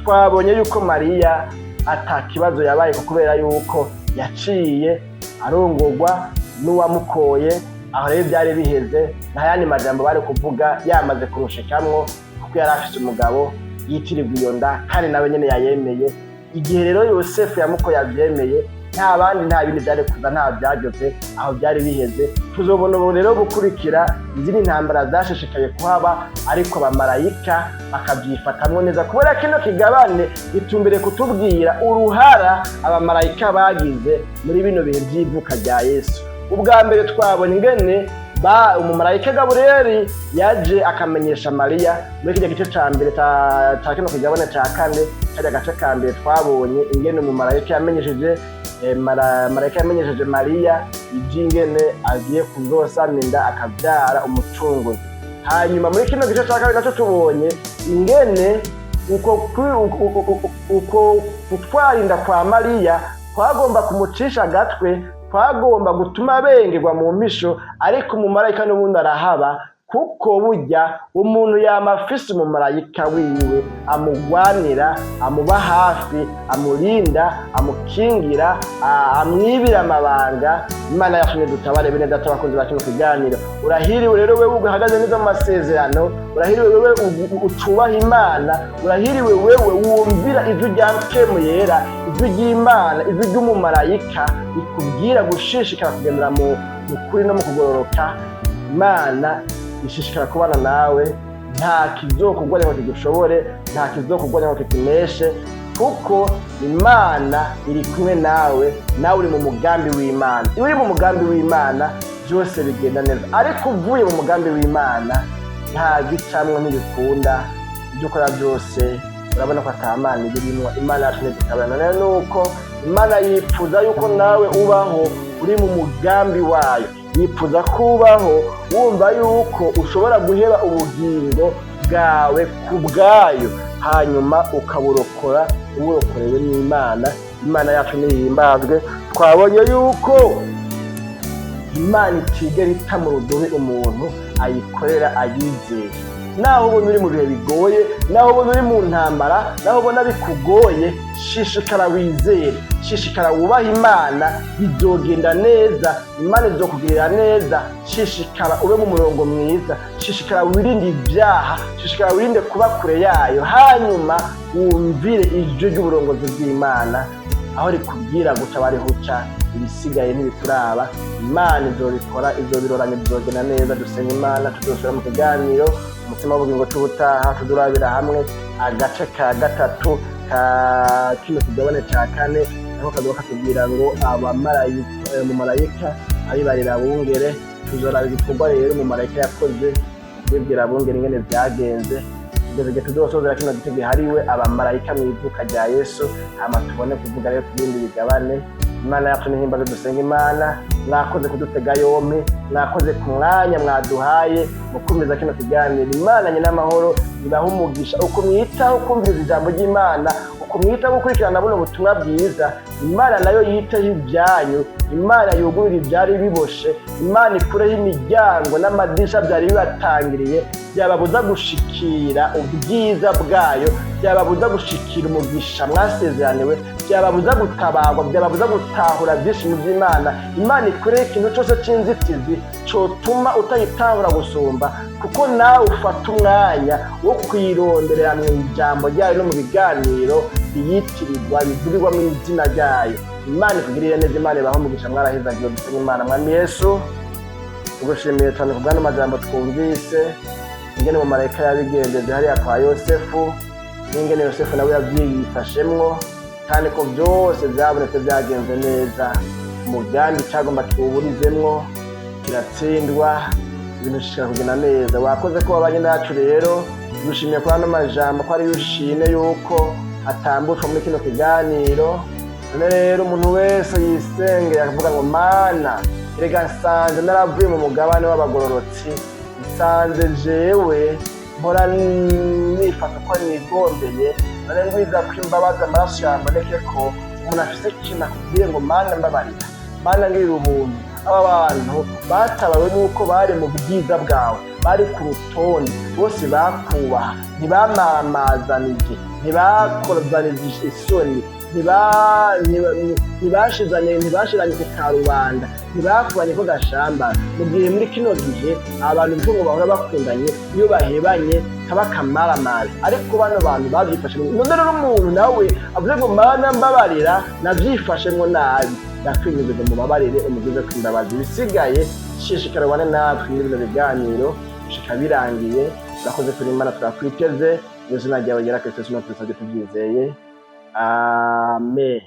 Speaker 1: Twabonye yuko Mariya ata kibazo yabaye, kubera yuko yaciye arongorwa n'uwamukoye. Aho rero byari biheze, nta yandi majambo bari kuvuga, yamaze kurushikamwo, kuko yari afise umugabo yitirirwa iyo nda, kandi nawe nyene yayemeye. Igihe rero Yosefu yamukoye yavyemeye, nta bandi, nta bindi byari kuza, nta byageze aho, byari biheze. Tuzobona ubu rero gukurikira izindi ntambara zashishikaye kuhaba, ariko abamarayika bakabyifatamwo neza, kubera kino kigabane gitumbere kutubwira uruhara abamarayika bagize muri bino bihe by'ivuka rya Yesu. Ubwa mbere twabonye ingene ba umumarayika Gaburiyeli yaje akamenyesha Mariya muri kirya gice ca mbere ca kino kigabane ca kane. Karya gace ka mbere twabonye ingene umumarayika yamenyesheje marayika yamenyesheje Mariya ivy'ingene agiye kuzosama inda akavyara Umucunguzi. Hanyuma muri kino gice ca kabiri naco tubonye ingene uko gutwara inda kwa Mariya kwagomba kumucisha agatwe, twagomba gutuma bengerwa mu mpisho, ariko umumarayika n'ubundi arahaba, kuko burya umuntu yama afise umumarayika wiwe amugwanira, amuba hafi, amurinda, amukingira, amwibira amabanga. Imana yacu nidutabare. Bene data bakunzi ba kino kiganiro, urahiriwe rero wewe uhagaze neza mu masezerano, urahiriwe wewe ucubaha Imana, urahiriwe wewe wumvira ijwi rya Mpwemu Yera, ijwi ry'Imana, ijwi ry'umumarayika rikubwira gushishikara kugendera mu kuri no mu kugororoka. Imana ishishikara kubana nawe, nta kizokugwanya ngo kigushobore, nta kizokugwanya ngo kikuneshe, kuko Imana iri kumwe nawe, nawe uri mu mugambi w'Imana. Iyo uri mu mugambi w'Imana byose bigenda neza, ariko uvuye mu mugambi w'Imana nta gicamwo, ntibikunda. Ibyo ukora byose urabona ko ata Mana ibirimwo. Imana yacu ntidutabana. Rero nuko Imana yipfuza yuko nawe ubaho uri mu mugambi wayo, yifuza ko ubaho wumva yuko ushobora guheba ubugingo bwawe ku bwayo, hanyuma ukaburokora uburokorewe n'Imana. Imana yacu nihimbazwe. Twabonye yuko Imana itigera ita mu rudubi umuntu ayikorera ayizeye. Naho ubona uri mu bihe bigoye, naho ubona uri mu ntambara, naho ubona bikugoye, shishikara wizere, shishikara wubahe Imana, bizogenda neza, Imana izokugirira neza. Shishikara ube mu murongo mwiza, shishikara wirinde ibyaha, shishikara wirinde kuba kure yayo, hanyuma wumvire ijwi ry'uburongozi bw'Imana aho rikubwira guca barihuca. Ibisigaye ntibituraba, Imana izobikora, izobiroranya, bizogenda neza. Dusenga Imana. Tuzosubira mu kiganiro Umutima w'Ubugingo c'ubutaha, tuzurabira hamwe agace ka gatatu ka kino kigabane ca kane, aho kazoba katubwira ngo abamarayika, umumarayika abibarira abungere. Tuzoraba ibikorwa rero umumarayika yakoze kubibwira abungere ingene vyagenze. Kugeza igihe tuzosozera kino gice gihariwe abamarayika mu ivuka rya Yesu, hama tubone kuvuga rero ku bindi bigabane. Imana yacu n'ihimbaze. Dusenga Imana. Mwakoze kudutega yompi, mwakoze ku mwanya mwaduhaye mu kumviza kino kiganiro. Imana nyina amahoro ibaha umugisha uko mwitaho kumviriza ijambo ry'Imana, uko mwitaho gukurikirana buno butumwa bwiza. Imana nayo yiteho ibyanyu, Imana yugurura ibyari biboshe, Imana ikureho imiryango n'amadirisha byari bibatangiriye, byababuza gushikira ubwiza bwayo, byababuza gushikira umugisha mwasezeraniwe, byababuza gutabarwa, byababuza gutahura byinshi mu by'Imana. Imana ikureho ikintu cyose cy'inzitizi cyotuma utayitahura gusumba, kuko nawe ufata umwanya wo kuyironderera mu ijambo ryayo no mu biganiro biyitirirwa, bivugirwa mu izina ryayo. Imana ikugirire neza, Imana ibahe umugisha. Mwarahezagiwe. Dusenye Imana. Mwami Yesu, tugushimiye cyane ku bw'ano majambo twumvise, ingene umumarayika yabigenjeje hariya kwa Yosefu, n'ingene Yosefu nawe yabyifashemwo, kandi ko byose byabonetse byagenze neza. Umugambi cyagomba tuwuburizemwo kiratsindwa, ibintu bishobora kugenda neza. Wakoze ko wabanye nacu. Rero tugushimiye kuri ano majambo, ko ariyo ushime yuko atambutswa muri kino kiganiro. None rero umuntu wese yisengeye akavuga ngo: "Mana, erega nsanze naravuye mu mugabane w'abagororotsi, nsanze jewe mpora nifata uko nigombeye, none ngwiza ko imbabazi amaraso yamboneke." Ko umuntu afise ikintu akubwiye ngo: "Mana, mbabarira, Mana, ngirira ubuntu." Aba bantu batabawe n'uko bari mu bwiza bwawe, bari ku rutonde, bose bakubaha, ntibamamazanije, ntibakozanije isoni, ntibashizanye ku karubanda, ntibakubanye ko gashamba. Mu gihe muri kino gihe abantu bitwa ngo bahora bakundanye, iyo bahebanye kaba kamaramaza, ariko bano bantu babyifashe. None rero umuntu nawe avuze ngo: "Mana, mbabarira, nabyifashemwo nabi, ndakwinginze ngo mubabarire, umugize ku imbabazi." Ibisigaye shishikara ubane natwe muri bino biganiro gushika birangiye. Urakoze kuri Imana, turakwiteze mu izina ryawe ryera Kristo Yesu, tubisabye tubyizeye, amen.